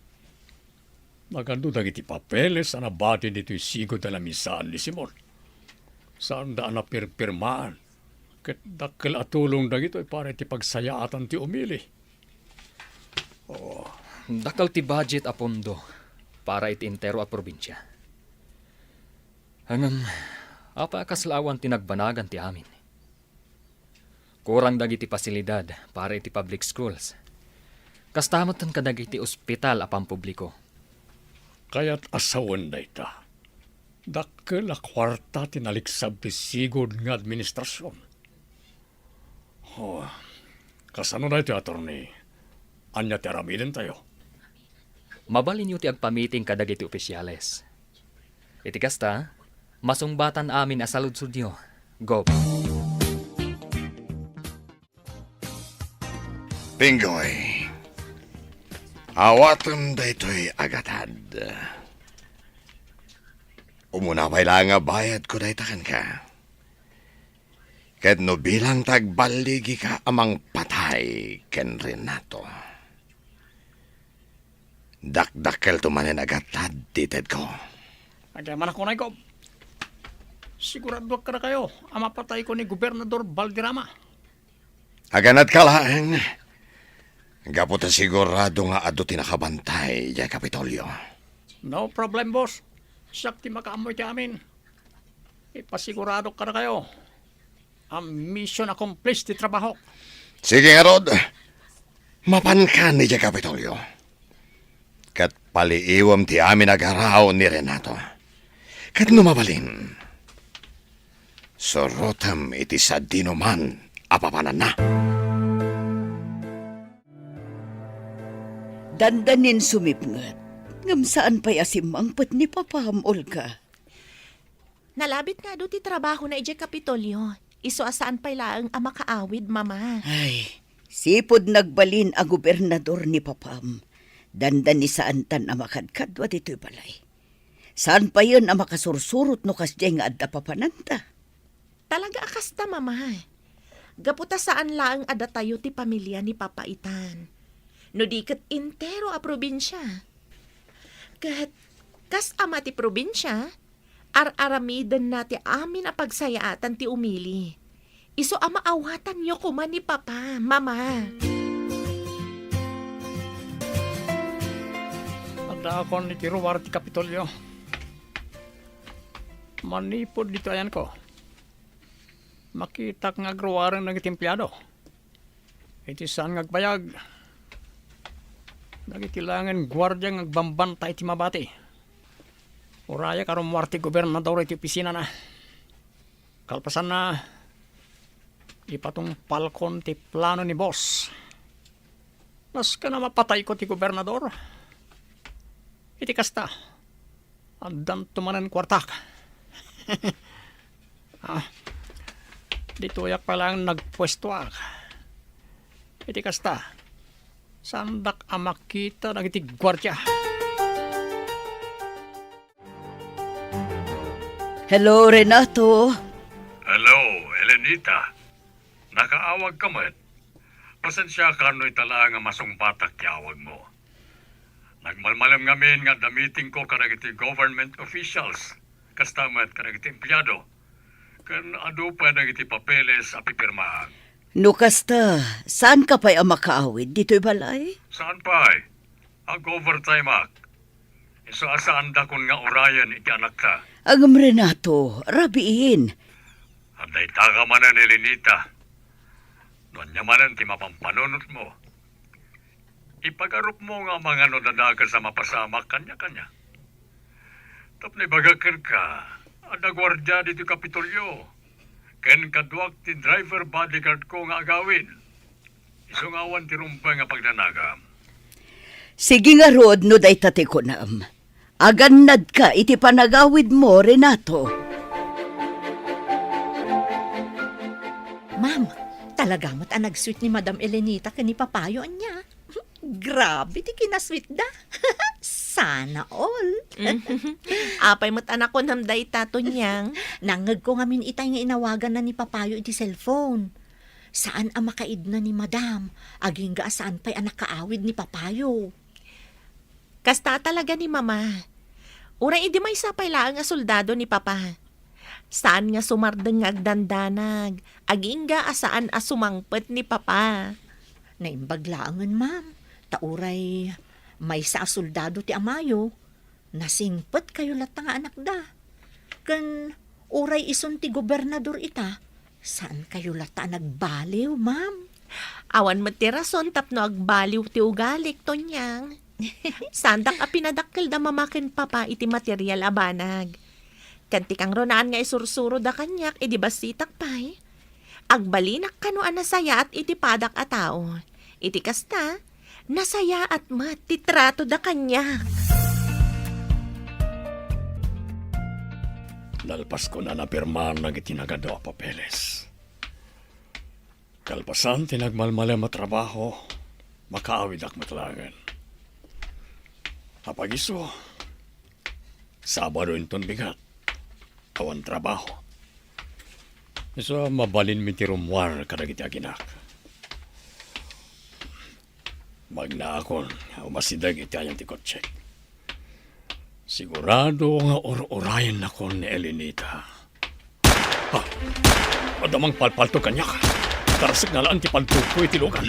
Nagano dagiti papeles a nabati ditoy sigud a lamisaan ni Simon? Saanda a napirpirmaan, ket dakkel a tulong dagitoy para iti pagsayaatan ti umili. Oh. Dakkel ti budget a pondo para iti entero a probinsia. Ngem, apay a kasla awan ti nagbanagan ti amin? Kurang dagiti pasilidad para iti public schools. Kasta metten kadagiti ospital a pampubliko. Kayat a sawen dayta. Dakkel a kuarta ti naliksab ti sigud nga administrasion. Oh, kasano daytoy, Attorney? Ania ti aramidentayo? Mabalinyo ti agpamiting kadagiti ofisiales. Iti kasta, masungbatan amin a saludsodyo, Gov. Pinggoy, awatem daytoy a gatad. Umuna pay laeng a bayadko dayta kenka. Ket no bilang ta agballigika a mangpatay ken Renato, dakdakkelto manen a gatad ti itedko. Agyamanak unay, Gov. Siguradoak kadakayo a mapatayko ni Gobernador Valderrama. Aganadka laeng, gapu ta sigurado nga adu ti nakabantay idiay Kapitolyo. No problem, boss. Siak ti makaammo iti amin. Ipasiguradok kadakayo a mission accomplished ti trabahok. Sige ngarud, mapankan idiay Kapitolyo. Ket paliiwem ti amin a garaw ni Renato. Ket no mabalin, surotem iti sadinoman a papananna. Dandanin sumipnget, ngem saan pay a simmangpet ni Papam, Olga. Nalabit nga adu ti trabahona idiay Kapitolyo, isu a saan pay laeng a makaawid, Mama. Ay, sipud nagbalin a gobernador ni Papam, dandani saantan a makadkadua ditoy balay. Saan payen a makasursurot no kasdiay nga adda papananta. Talaga a kasta, Mama. Gapu ta saan laeng a datayo ti pamilia ni Papa itan, no di ket entero a probinsia. Ket kas ama ti probinsia, ar-aramidenna ti amin a pagsayaatan ti umili. Isu a maawatanyo koma ni Papa, Mama. Addaakon iti ruar ti Kapitolyo. Manipud ditoy ayanko, makitak nga agruaren dagiti empleado. Iti saan nga agbayag, dagiti laengen guardia nga agbambantay iti mabati. Urayak a rummuar ti gobernador iti opisinana. Kalpasanna, ipatungpalkon ti plano ni boss. Nasken a mapatayko ti gobernador. Iti kasta, addanto manen kuartak. Ah, ditoyak pay laeng nagpuestoak. Iti kasta, saandak a makita dagiti guardia. Hello, Renato. Hello, Elenita. Nakaawagka met. Pasensiaka no ita laeng a masungbatak ti awagmo. Nagmalmalem ngamin nga adda meetingko kadagiti government officials, kasta met kadagiti empleado. Ken adu pay dagiti papeles a pipirmaan. No kasta, saanka pay a makaawid ditoy balay? Saan pay? Ag-overtime-ak. Isu a saandakon nga urayen iti anakta. Ngem Renato, rabiin. Adda itaka manen, Elenita. No ania manen ti mapampanunotmo, ipagarupmo nga amangan no adda dakes a mapasamak kaniak. Tapno ibagak kenka, adda guardia ditoy Kapitolyo, ken kaduak ti driver bodyguard ko nga agawid. Isu nga awan ti rumbeng a pagdanagam. Sige ngarud no dayta ti kunam. Agannadka iti panagawidmo, Renato. Ma'am, talaga met a nag-sweet ni Madam Elenita ken ni Papayo ania. Grabe ti kinasweetda. Sana all. Apay met a nakunam dayta, Tonyang? Nangngegko ngamin itay nga inawaganna ni Papayo iti cellphone. Saan a makaidna ni Madam, agingga a saan pay a nakaawid ni Papayo. Kasta talaga ni Mama. Uray idi maysa pay laeng a soldado ni Papa. Saan nga sumardeng nga agdandanag, agingga a saan a sumangpet ni Papa. Naimbag laengen, ma'am, ta uray maysa a soldado ti amayo, nasingpetkayo latta nga anakda. Ken uray isun ti gobernador ita, saankayo latta a nagbaliw, ma'am. Awan met ti rason tapno agbaliw ti ugalik, Tonyang. Saandak a pinadakkel da Mama ken Papa iti material a banag. Ket ti kangrunaan nga isursuroda kaniak idi bassitak pay, agbalinak kano a nasayaat iti padak a tao. Iti kasta, nasayaat met ti tratoda kaniak. Nalpaskon a napirmaan dagiti nagadu a papeles. Kalpasan ti nagmalmalem a trabaho, makaawidak met laengen. Apay isu, Sabado inton bigat, awan trabaho. Isu a mabalinmi ti rummuar kadagiti aginak. Magnaakon a umasideg iti ayan ti kotsek. Sigurado nga ur-urayennakon ni Elenita. Ah! Adda mangpalpaltog kaniak. Tarasek na laeng ti paltogko iti lugan.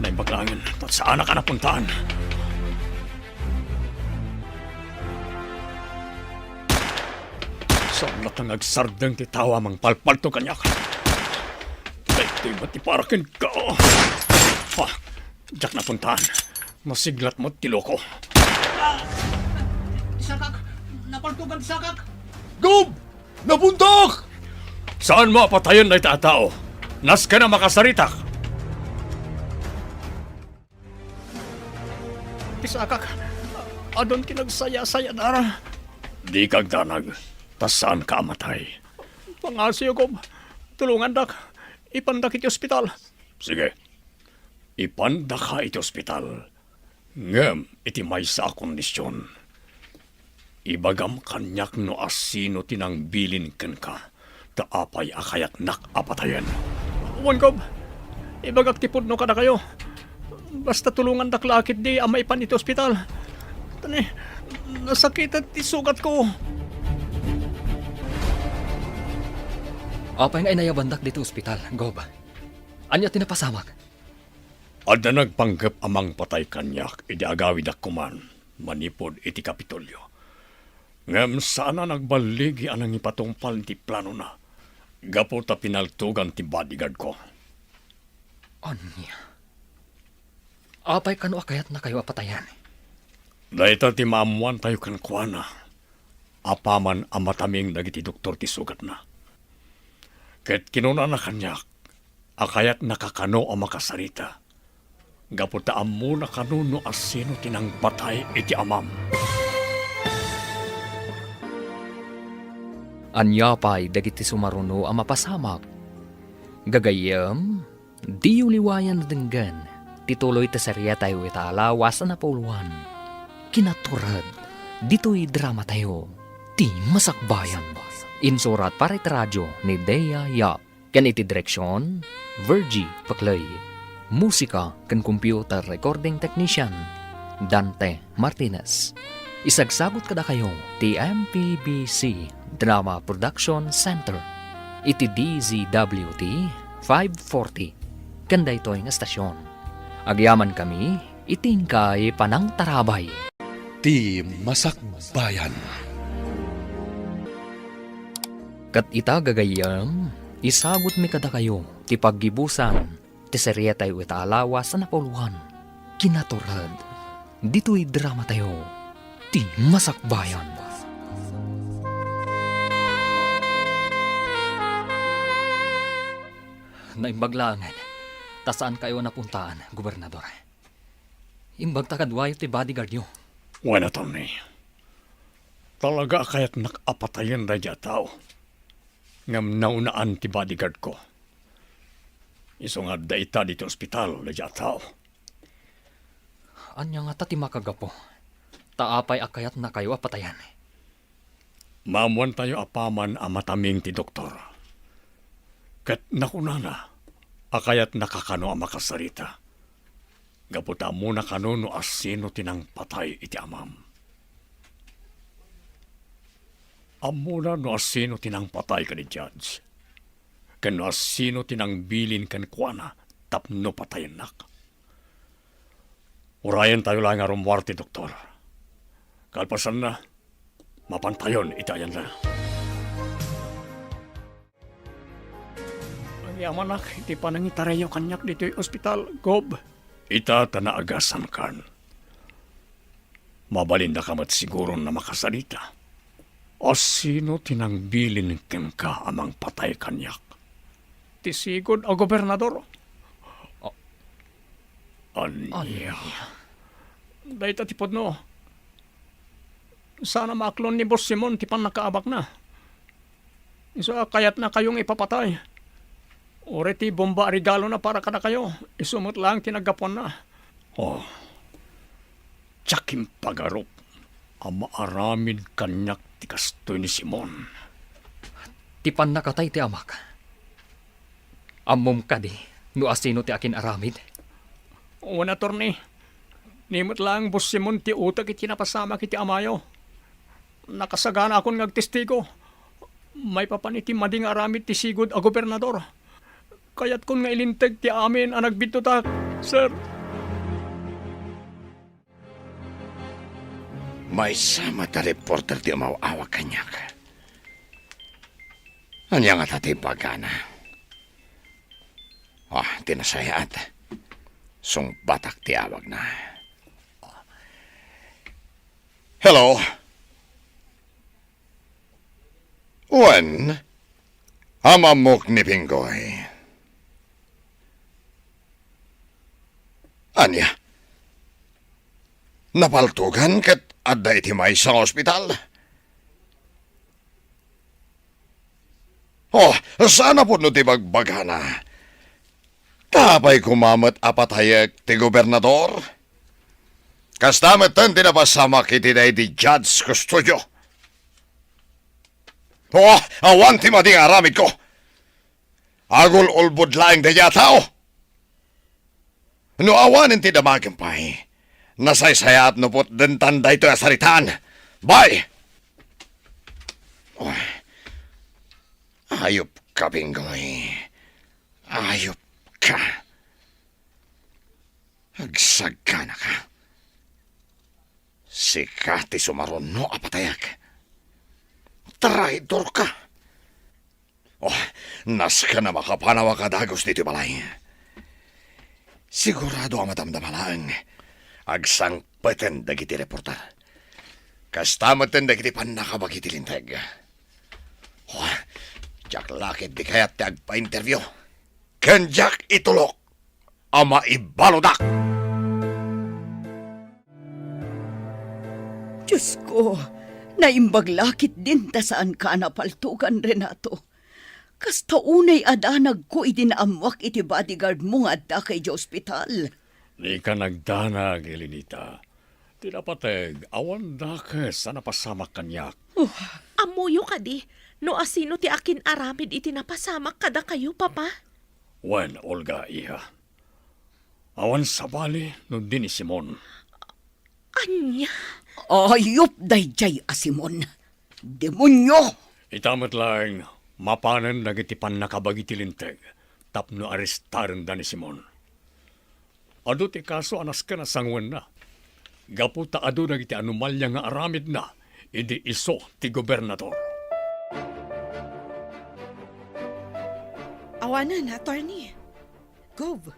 Naimbag laengen, ta saanak a napuntaan. Saan latta nga agsardeng ti tao a mangpalpaltog kaniak. Daytoy met ti para kenka. Ah! Diak napuntaan. Masiglat met ti loko. Sakak! Napaltogan sakak! Gob! Napuntak! Saanmo a patayen dayta a tao? Nasken a makasaritak! Ti sakak, adun ti nagsayasayadara. Dika agdanag, ta saanka a matay. Pangasiyo, Gob. Tulongandak. Ipandak iti ospital. Sige. Ipandaka iti ospital. Ngem iti maysa a kondision, ibagam kaniak no asino ti nangbilin kenka, ta apay a kayatnak a patayen. Wen, Gob, ibagak ti pudno kadakayo. Basta tulongandak la ketdi a maipan iti ospital. Tani, nasakitan ti sugatko. Apay nga inayabandak ditoy ospital, Gob? Ania ti napasamak? Adda nagpanggep a mangpatay kaniak idi agawidak koman manipud iti Kapitolyo. Ngem saan a nagballigi a nangipatungpal ti planona gapu ta pinaltogan ti bodyguard ko. Ania? Apay kano a kayatnakayo a patayen? Dayta ti maammoantayo kenkuana apaman a mataming dagiti doktor ti sugatna. Ket kinunana kaniak, a kayatnaka kano a makasarita, gapu ta ammona kano no asino ti nangpatay iti amam. Ania pay dagiti sumaruno a mapasamak? Gagayyem, diyo liwayan a denggen ti tuloy ti seriatayo ita a lawas a napauluan. Kinatured ditoy dramatayo, Ti Masakbayan. Insurat para iti radio ni Dea Yap. Ken iti direksion, Virgie Paclay. Musika ken computer recording technician, Dante Martinez. Isagsagut kadakayo ti M P B C Drama Production Center iti D Z W T five forty ken daytoy nga estasion. Agyamankami iti inkay panangtarabay. Ti Masakbayan. Ket ita, gagayyem, isagutmi kadakayo ti paggibusan ti serietayo ita a lawas a napauluan, Kinatured, ditoy dramatayo, Ti Masakbayan. Naimbag laengen ta saankayo a napuntaan, Gobernador. Imbag ta kaduayo ti bodyguardyo. Wen, attorney. Talaga a kayatnak a patayen daydiay a tao. Ngem naunaan ti bodyguardko. Isu nga adda ita ditoy ospital daydiay a tao. Ania ngata ti makagapu? Ta apay a kayatnakayo a patayen? Maammoantayo apaman a mataming ti doktor. Ket nakunana a kayatnaka kano a makasarita. Gapu ta ammona kano no asino ti nangpatay iti amam. Ammona no asino ti nangpatay kadi Judge, ken no asino ti nangbilin kenkuana tapno patayennak. Urayentayo laeng a rummuar ti doktor. Kalpasanna, mapantayon iti ayanna. Agyamanak iti panangitarayyo kaniak ditoy ospital, Gob. Ita ta naagasankan. Mabalindaka met siguron a makasarita. Asino ti nangbilin kenka a mangpatay kaniak? Ti sigud a gobernador. A-, ania? Ania? Dayta ti pudno. Saan a maaklon ni Boss Simon ti pannakaabakna. Isu a kayatnakayo nga ipapatay. Uray ti bomba a regalona para kadakayo, isu met laeng ti naggapuanna. Oh, diak impagarup a maaramid kaniak ti kastoy ni Simon. Ti pannakatay ti amak. Ammom kadi no asino ti akin-aramid? Wen, attorney. Ni met laeng Boss Simon ti utek iti napasamak iti amayo. Nakasaganakon nga agtestigo. Maipapan iti madi nga aramid ti sigud a gobernador. Kayatkon nga ilinteg ti amin a nagbiddutak, sir. Maysa met a reporter ti umaw-awag kaniak. Ania ngata ti ibagana? Ah, ti nasayaat. Sungbatak ti awagna. Hello? Wen, amammok ni Pinggoy. Ania? Napaltogan ket adda iti maysa nga ospital? Oh, saan a pudno ti bagbagana? Ta apay koma met a patayek ti gobernador? Kasta metten ti napasamak iti daydi Judge Custodio. Oh, awan ti madi nga aramidko. Agul-ulbod laeng daydiay a tao. No awanen ti damagem pay, nasaysayaat no putdentan daytoy a saritaan. Bye! Oh, ayupka, Pinggoy. Ayupka. Agsaganaka. Sika ti sumaruno a patayek. Traidorka. Oh, nasken a makapanaw a kadagus ditoy balay. Sigurado a madamdama laeng. Agsangpeten dagiti reporter. Kasta metten dagiti pannakabagi ti linteg. Oh, diak la ketdi kayat ti agpa-interview. Ken diak itulok a maibaludak. Diosko, naimbag la ketdin ta saanka a napaltogan, Renato. Kasta unay a danagko idi naammoak iti bodyguard mo nga addaka idiay ospital. Dika nagdanag, Elenita. Ti napateg, awan dakes a napasamak kaniak. Oh. Ammoyo kadi no asino ti akin-aramid iti napasamak kadakayo, Papa? Wen, Olga, iha. Awan sabali no di ni Simon. Ania? Ayup daydiay a Simon. Demonio! Ita met laeng, mapanen dagiti pannakabagi ti linteg tapno arestarenda ni Simon. Adu ti kaso a nasken a sanguenna, gapu ta adu dagiti anomalia nga aramidna idi isu ti gobernador. Awanen, attorney. Gov,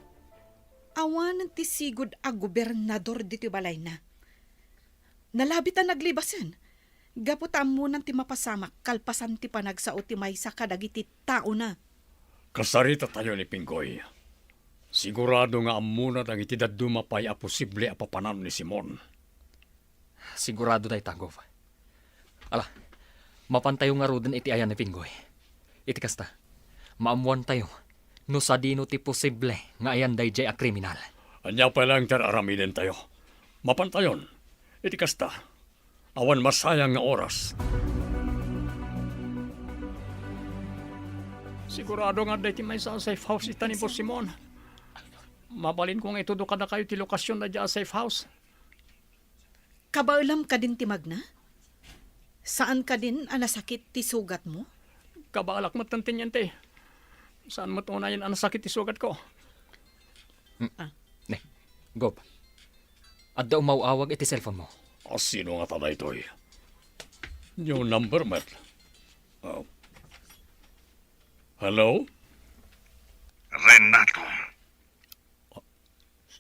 awanen ti sigud a gobernador ditoy balayna. Nalabit a naglibasen. Gapu ta ammonan ti mapasamak kalpasan ti panagsao ti maysa kadagiti taona. Kasarita tayo ni Pinggoy. Sigurado nga ammona dagiti dadduma pay a posible a papanan ni Simon. Sigurado dayta, Gov. Ala, mapantayo ngaruden iti ayan ni Pinggoy. Iti kasta, maammuantayo no sadino ti posible nga ayan daydiay a kriminal. Ania pay laeng ti ar-aramidentayo? Mapantayon. Iti kasta, awan masayang nga oras. Sigurado nga adda iti maysa a safe house ita ni Boss Simon. Mabalinko nga itudo kadakayo ti lokasion daydiay a safe house. Kabaelam kadin ti magna? Saan kadin a nasakit ti sugatmo? Kabaelak met, Teniente. Saan met unayen a nasakit ti sugatko. Ne, Gov. Adda umaw-awag iti cellphone mo. A sino ngata daytoy? New number met. Oh. Hello? Renato,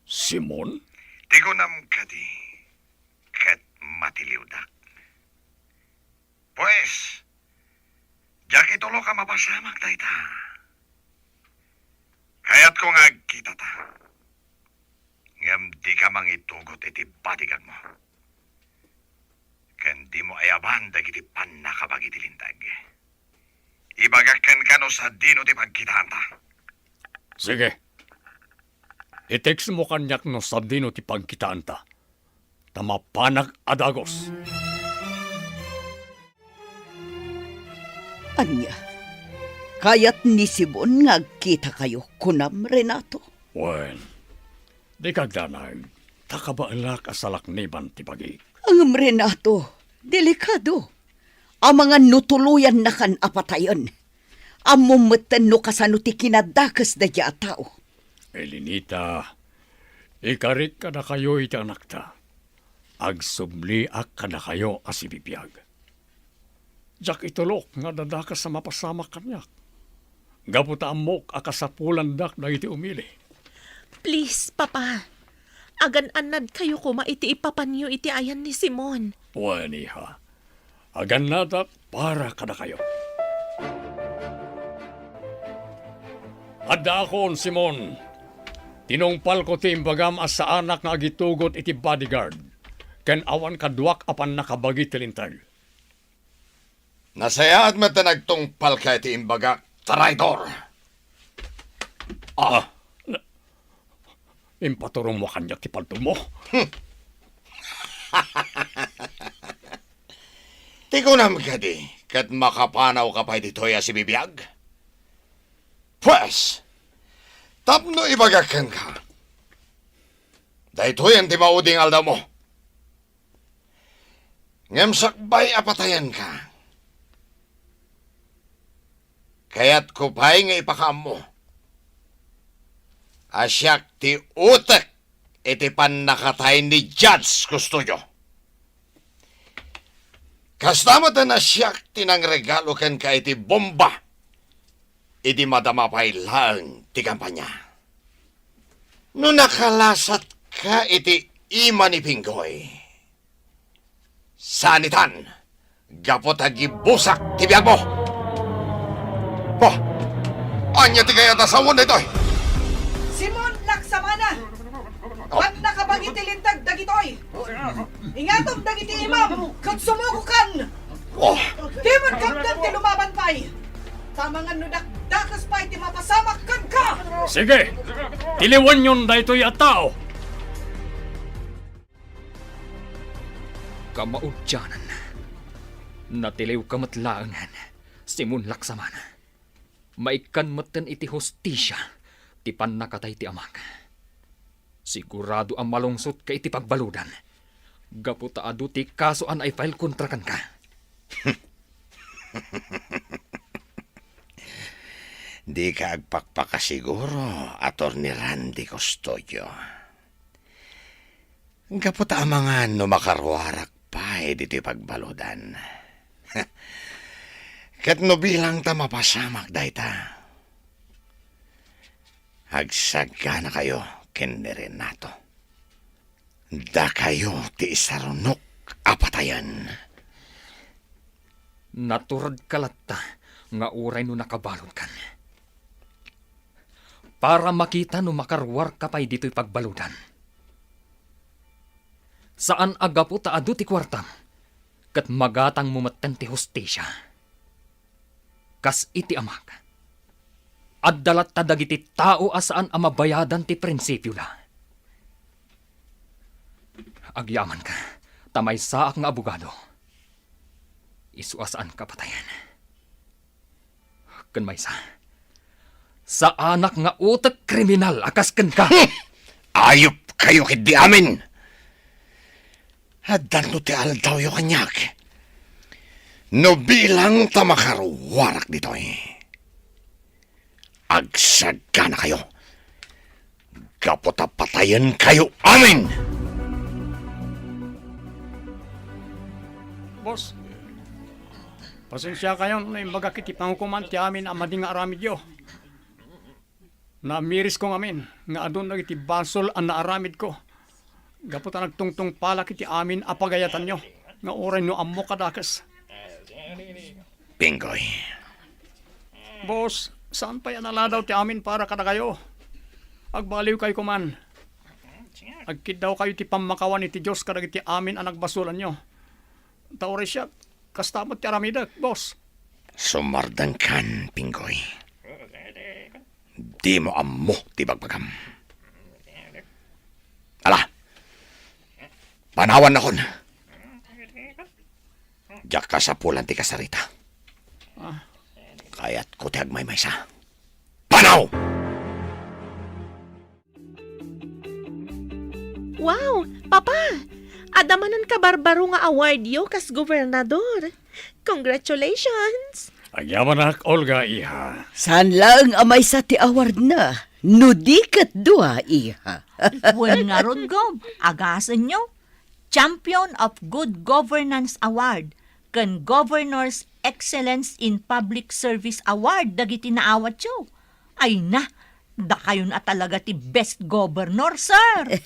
Simon? Ti kunam kadi, ket matiliwdak. Pues, diak itulok a mapasamak dayta. Kayatko nga agkitata. Ngem dika mangitugot iti bodyguardmo. Ken dimo ayaban dagiti pannakabagi ti linteg. Ibagak kenka no sadino ti pagkitaanta. Sige. I-text mo kaniak no sadino ti pagkitaanta. Ta mapanak a dagus. Ania? Kayat ni Simon nga agkitakayo, kunam, Renato? Wen, dika agdanag, ta kabaelak a salakniban ti bagik. Ngem, Renato, delikado. Amangan no tuloyannakan a patayen. Ammom metten no kasano ti kinadakes daydiay a tao. Elinita, ikarik kadakayo iti anakta. Agsubliak kadakayo a sibibiag. Diak itulok nga adda dakes a mapasamak kaniak. Gapu ta ammok a kasapulandak dagiti umili. Please, Papa. Agan-annadkayo koma iti ipapanyo iti ayan ni Simon. Wen, iha. Agannadak para kadakayo. Addaakon, Simon. Tinungpalko ti imbagam a saanak nga agitugot iti bodyguard, ken awan kaduak a pannakabagi ti linteg. Nasayaat met ta nagtungpalka iti imbagak, traidor! Ah, na, impaturongmo kaniak ti paltogmo? Ti kunam kadi, ket makapanawka pay ditoy a sibibiag? Pues, tapno ibagak kenka, daytoyen ti maudi nga aldawmo. Ngem sakbay a patayenka, kayatko pay nga ipakaammo a siak ti utek iti pannakatay ni Judge Custodio. Kasta met a siak ti nangregalo kenka iti bomba idi madama pay laeng ti kampanya. No nakalasatka iti ima ni Pinggoy, saanitan gapu ta gibusak ti biagmo. Bah, ania ti kayat a sawen daytoy? Simon Laksamana, pannakabagi ti linteg dagitoy. Ingatom dagiti imam ket sumugokan. Oh. Dimon kamdan ti lumaban pay. Tamangan no dakdakes pay ti mapasamak kenka. Sige, tiliwenyon daytoy a tao. Kamaudianan, natiliwka met laengen, Simon Laksamana. Maikkan metten iti hustisia ti pannakatay ti amak. Sigurado a malungsotka iti pagbaludan, gapu ta adu ti kaso a nai-file kontra kenka. Dika agpakpakasiguro, Attorney Randy Custodio. Gapu ta amangan no makaruarak pay ditoy pagbaludan. Ket no bilang ta mapasamak dayta, agsagganakayo ken ni Renato. Dakayo ti isarunok a patayen. Naturedka latta nga uray no nakabaludkan. Para makita no makaruarka pay ditoy pagbaludan. Saan a gapu ta adu ti kuartam, ket magatangmo metten ti hustisia. Kas iti amak, adda latta dagiti tao a saan a mabayadan ti prinsipioda. Agyamanka, ta maysaak nga abogado. Isu a saanka patayen. Ken maysa, saanak nga utek kriminal a kas kenka. Hmm! Ayupkayo ketdi amin! Addanto ti aldawyo kaniak. No bilang ta makaruarak ditoy, agsagganakayo gapu ta patayenkayo amin! Boss, pasensiakayon no imbagak iti pangukoman ti amin a madi nga aramidyo. Naamirisko ngamin nga adun dagiti basol a naaramidko. Gapu ta nagtungtungpalak iti amin a pagayatanyo nga uray no ammok a dakes. Pinggoy. Boss, saan pay a naladaw ti amin para kadakayo. Agbaliwkayo koman. Agkiddawkayo ti pammakawan iti Dios kadagiti amin a nagbasolanyo. Ta uray siak, kasta met ti aramidek, boss. Sumardengkan, Pinggoy. Dimo ammo ti bagbagam. Ala, panawannakon. Diak kasapulan ti kasarita. Ah. Kayatko ti agmaymaysa. Panaw! Wow! Papa! Adda manen kabarbaro nga awardyo kas gobernador. Congratulations! Agyamanak, Olga, iha. Saan laeng a maysa ti awardna, no di ket dua, iha. Wen ngarud, Gob, agasenyo. Champion of Good Governance Award ken Governor's Excellence in Public Service Award dagiti naawatyo. Ay na, dakayon a talaga ti best governor, sir.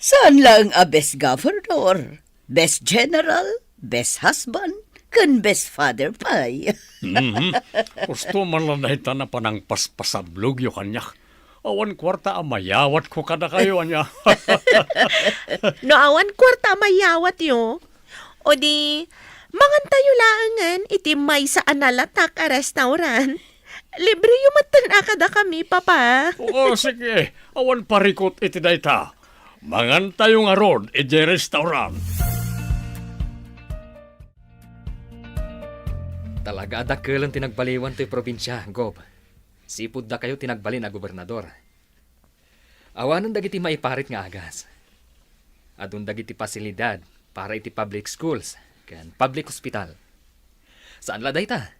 Saan laeng a best governor, best general, best husband, ken best father pay. Mhm. Husto man la dayta a panangpaspasablogyo kaniak. Awan kuarta a mayawatko kadakayo, ania? No awan kuarta a mayawatyo, o di, mangantayo laengen iti maysa a nalatak a restaurant. Libreyo metten a kadakami, Papa. Oo, sige. Awan parikut iti dayta. Mangantayo ngarud idiay restaurant. Talaga a dakelen ti nagbaliwan toy probinsia, Gob. Sipud dakayo ti nagbalin a gobernador. Awanen dagiti maiparit nga agas. Adun dagiti pasilidad para iti public schools ken public hospital. Saan la dayta?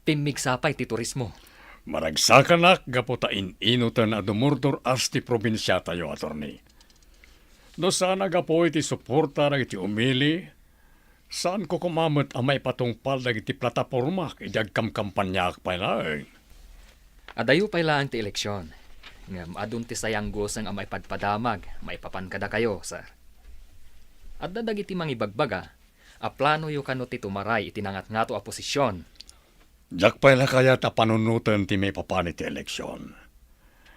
Pimmigsa pay ti turismo. Maragsakanak gapu ta in-inoten a dumurdur-as ti probinsiatayo, attorney. No saan a gapu iti suporta dagiti umili, saanko koma met a maipatungpal dagiti platapormak idi agkamkampanyaak pay laeng. Adayo pay laeng ti eleksion, ngem adun ti sayanguseng a maipadpadamag maipapan kadakayo, sir. Adda dagiti mangibagbaga a planoyo kano ti tumaray iti nangatngato a posisyon. Diak pay la kayat a panunoten ti maipapan iti eleksion.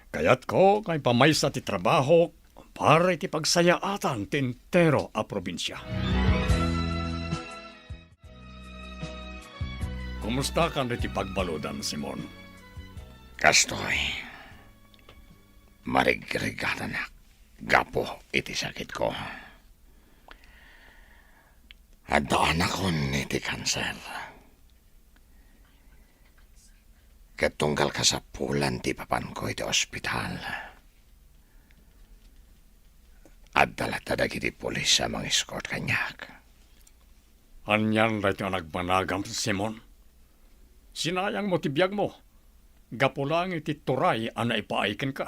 Kayatko nga ipamaysa ti trabahok para iti pagsayaatan ti entero a probinsia. Kumusta kan iti pagbaludan, Simon? Kastoy, marigrigatanak gapu iti sakitko. Adda anakon iti kanser. Ket tunggal kasapulan ti ipapanko iti ospital, adda latta dagiti pulis a mangiskort kaniak. Anian daytoy a nagbanagam, Simon? Sinayangmo ti biagmo gapu laeng iti turay a naipaay kenka.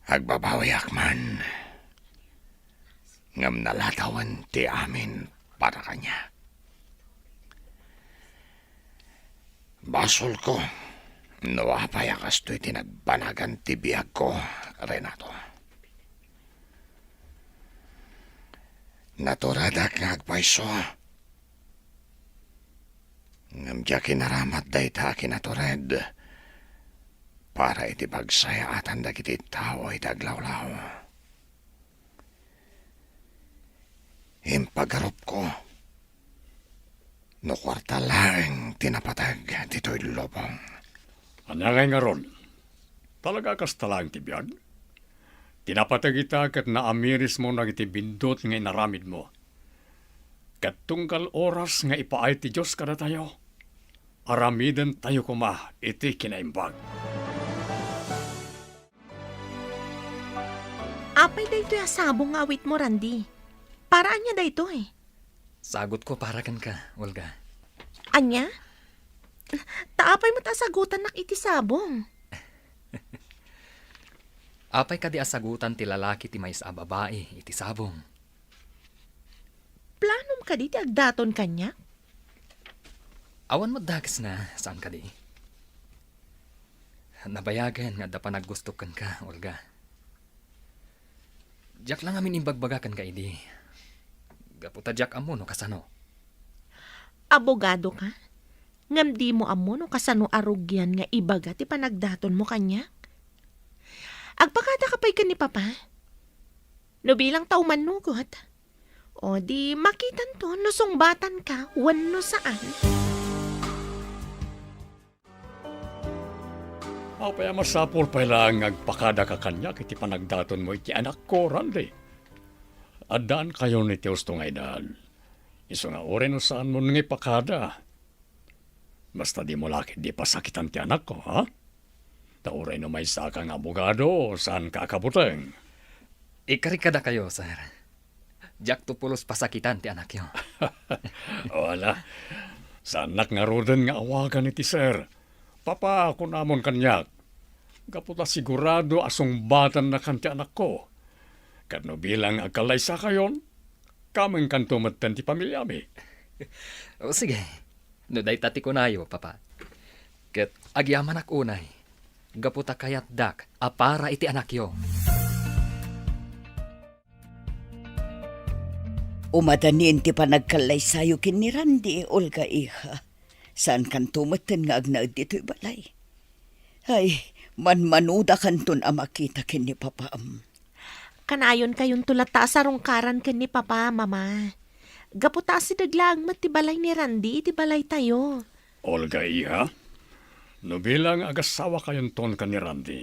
Agbabawiak man, ngem nalatawen ti amin para kaniak. Basolko no apay a kastoy ti nagbanagan ti biagko, Renato. Naturedak nga agpayso. Ngem diak inaramid dayta a kinatured para iti pagsayaatan dagiti tao iti aglawlaw. Impagarupko no kuarta laeng ti napateg ditoy lubong. Ania ngay ngarud? Talaga kasta laeng ti biag? Ti napateg ita ket naamirismo dagiti biddut nga inaramidmo. Ket tunggal oras nga ipaay ti Dios kadatayo, aramidentayo koma iti kinaimbag. Apay daytoy a sabong nga awitmo, Randy? Para ania daytoy? Sagutko para kenka, Olga. Ania? Ta apay met a sagutannak iti sabong? Apay kadi a sagutan ti lalaki ti maysa a babai iti sabong? Planom kadi ti agdaton kaniak? Awan met dakesna, saan kadi? Nabayagen nga adda panaggustok kenka, Olga. Diak la ngamin imbagbaga kenka idi. Gapu ta diak ammo no kasano. Abogado ka? Ngem dimo ammo no kasano a rugian nga ibaga ti panagdatonmo kaniak? Agpakadaka pay ken ni Papa? No bilang ta umannugot, o di makitanto no sungbatanka wenno saan. Apay a masapul pay laeng nga agpakadaka kaniak iti panagdatonmo iti anakko, Randy? Addaankayon iti husto nga edad. Isu nga uray no saanmon nga ipakada, basta dimo la ketdi pasakitan ti anakko, ha? Ta uray no maysaka nga abogado, saanka a kabuteng. Ikari kadakayo, sir. Diakto pulos pasakitan ti anakyo. Wala. Saannak ngaruden nga awagan iti sir. Papa, kunamon kaniak. Gapu ta sigurado a sungbatannakan ti anakko. Ket no bilang agkallaysakayon, kamengkanto metten ti pamiliami. O, sige. No dayta ti kunayo, Papa. Ket agyamanak unay, gapu ta kayatdak a para iti anakyo. Umadanin ti panagkallaysayo ken ni Randy, Olga, iha. Saankanto metten nga agnaed ditoy balay. Ay, manmanudakanton a makita ken ni Papaam. Kanayonkayonto latta a sarungkaran ken ni Papa, Mama. Gapu ta asideg laeng met ti balay ni Randy iti balaytayo. Olga, iha, no bilang agasawakayonton ken ni Randy,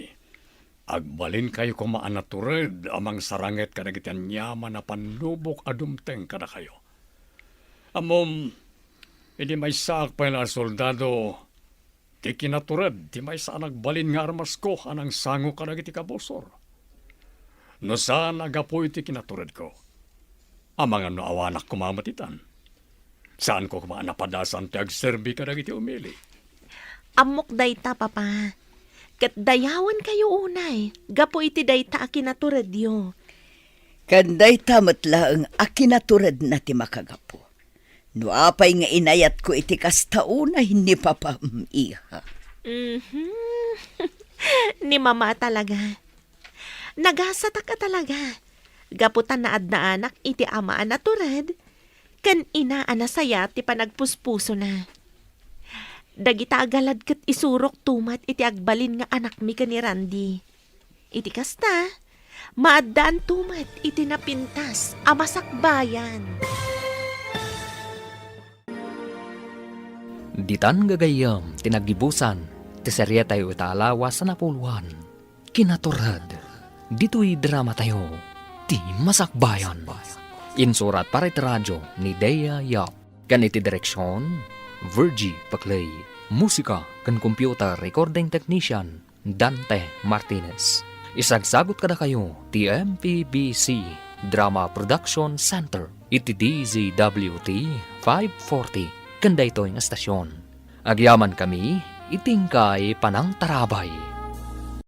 agbalinkayo koma a natured a mangsaranget kadagiti aniaman a pannubok a dumteng kadakayo. Ammom, idi maysaak pay la a soldado, ti kinatured ti maysa a nagbalin nga armasko a nangsango kadagiti kabusor. No saan a gapu iti kinaturedko, amangan no awanak koma met itan. Saanko koma a napadasan ti agserbi kadagiti umili. Ammok dayta, Papa. Ket dayawenkayo unay gapu iti dayta a kinaturedyo. Ken dayta met laeng a kinaturedna ti makagapu. No apay nga inayatko iti kasta unay ni Papam, iha. Mhm. Ni Mama talaga. Nagasatak a talaga. Gapu ta naadnaanak iti ama a natured, ken ina a nasayaat ti panagpuspusona. Dagita a galad ket isurokto met iti agbalin nga anakmi ken ni Randy. Iti kasta, maaddaanto met iti napintas a masakbayan. Ditan gagayyem ti naggibusan ti serietayo ita a lawas a napuloan, Kinatured, ditoy dramatayo, Ti Masakbayan. Insurat para iti radio ni Dea Yap. Ken iti direksion, Virgie Paclay. Musika ken computer recording technician, Dante Martinez. Isagsagut kadakayo ti M P B C Drama Production Center iti D Z W T five forty ken daytoy nga estasion. Agyamankami iti inkay panangtarabay.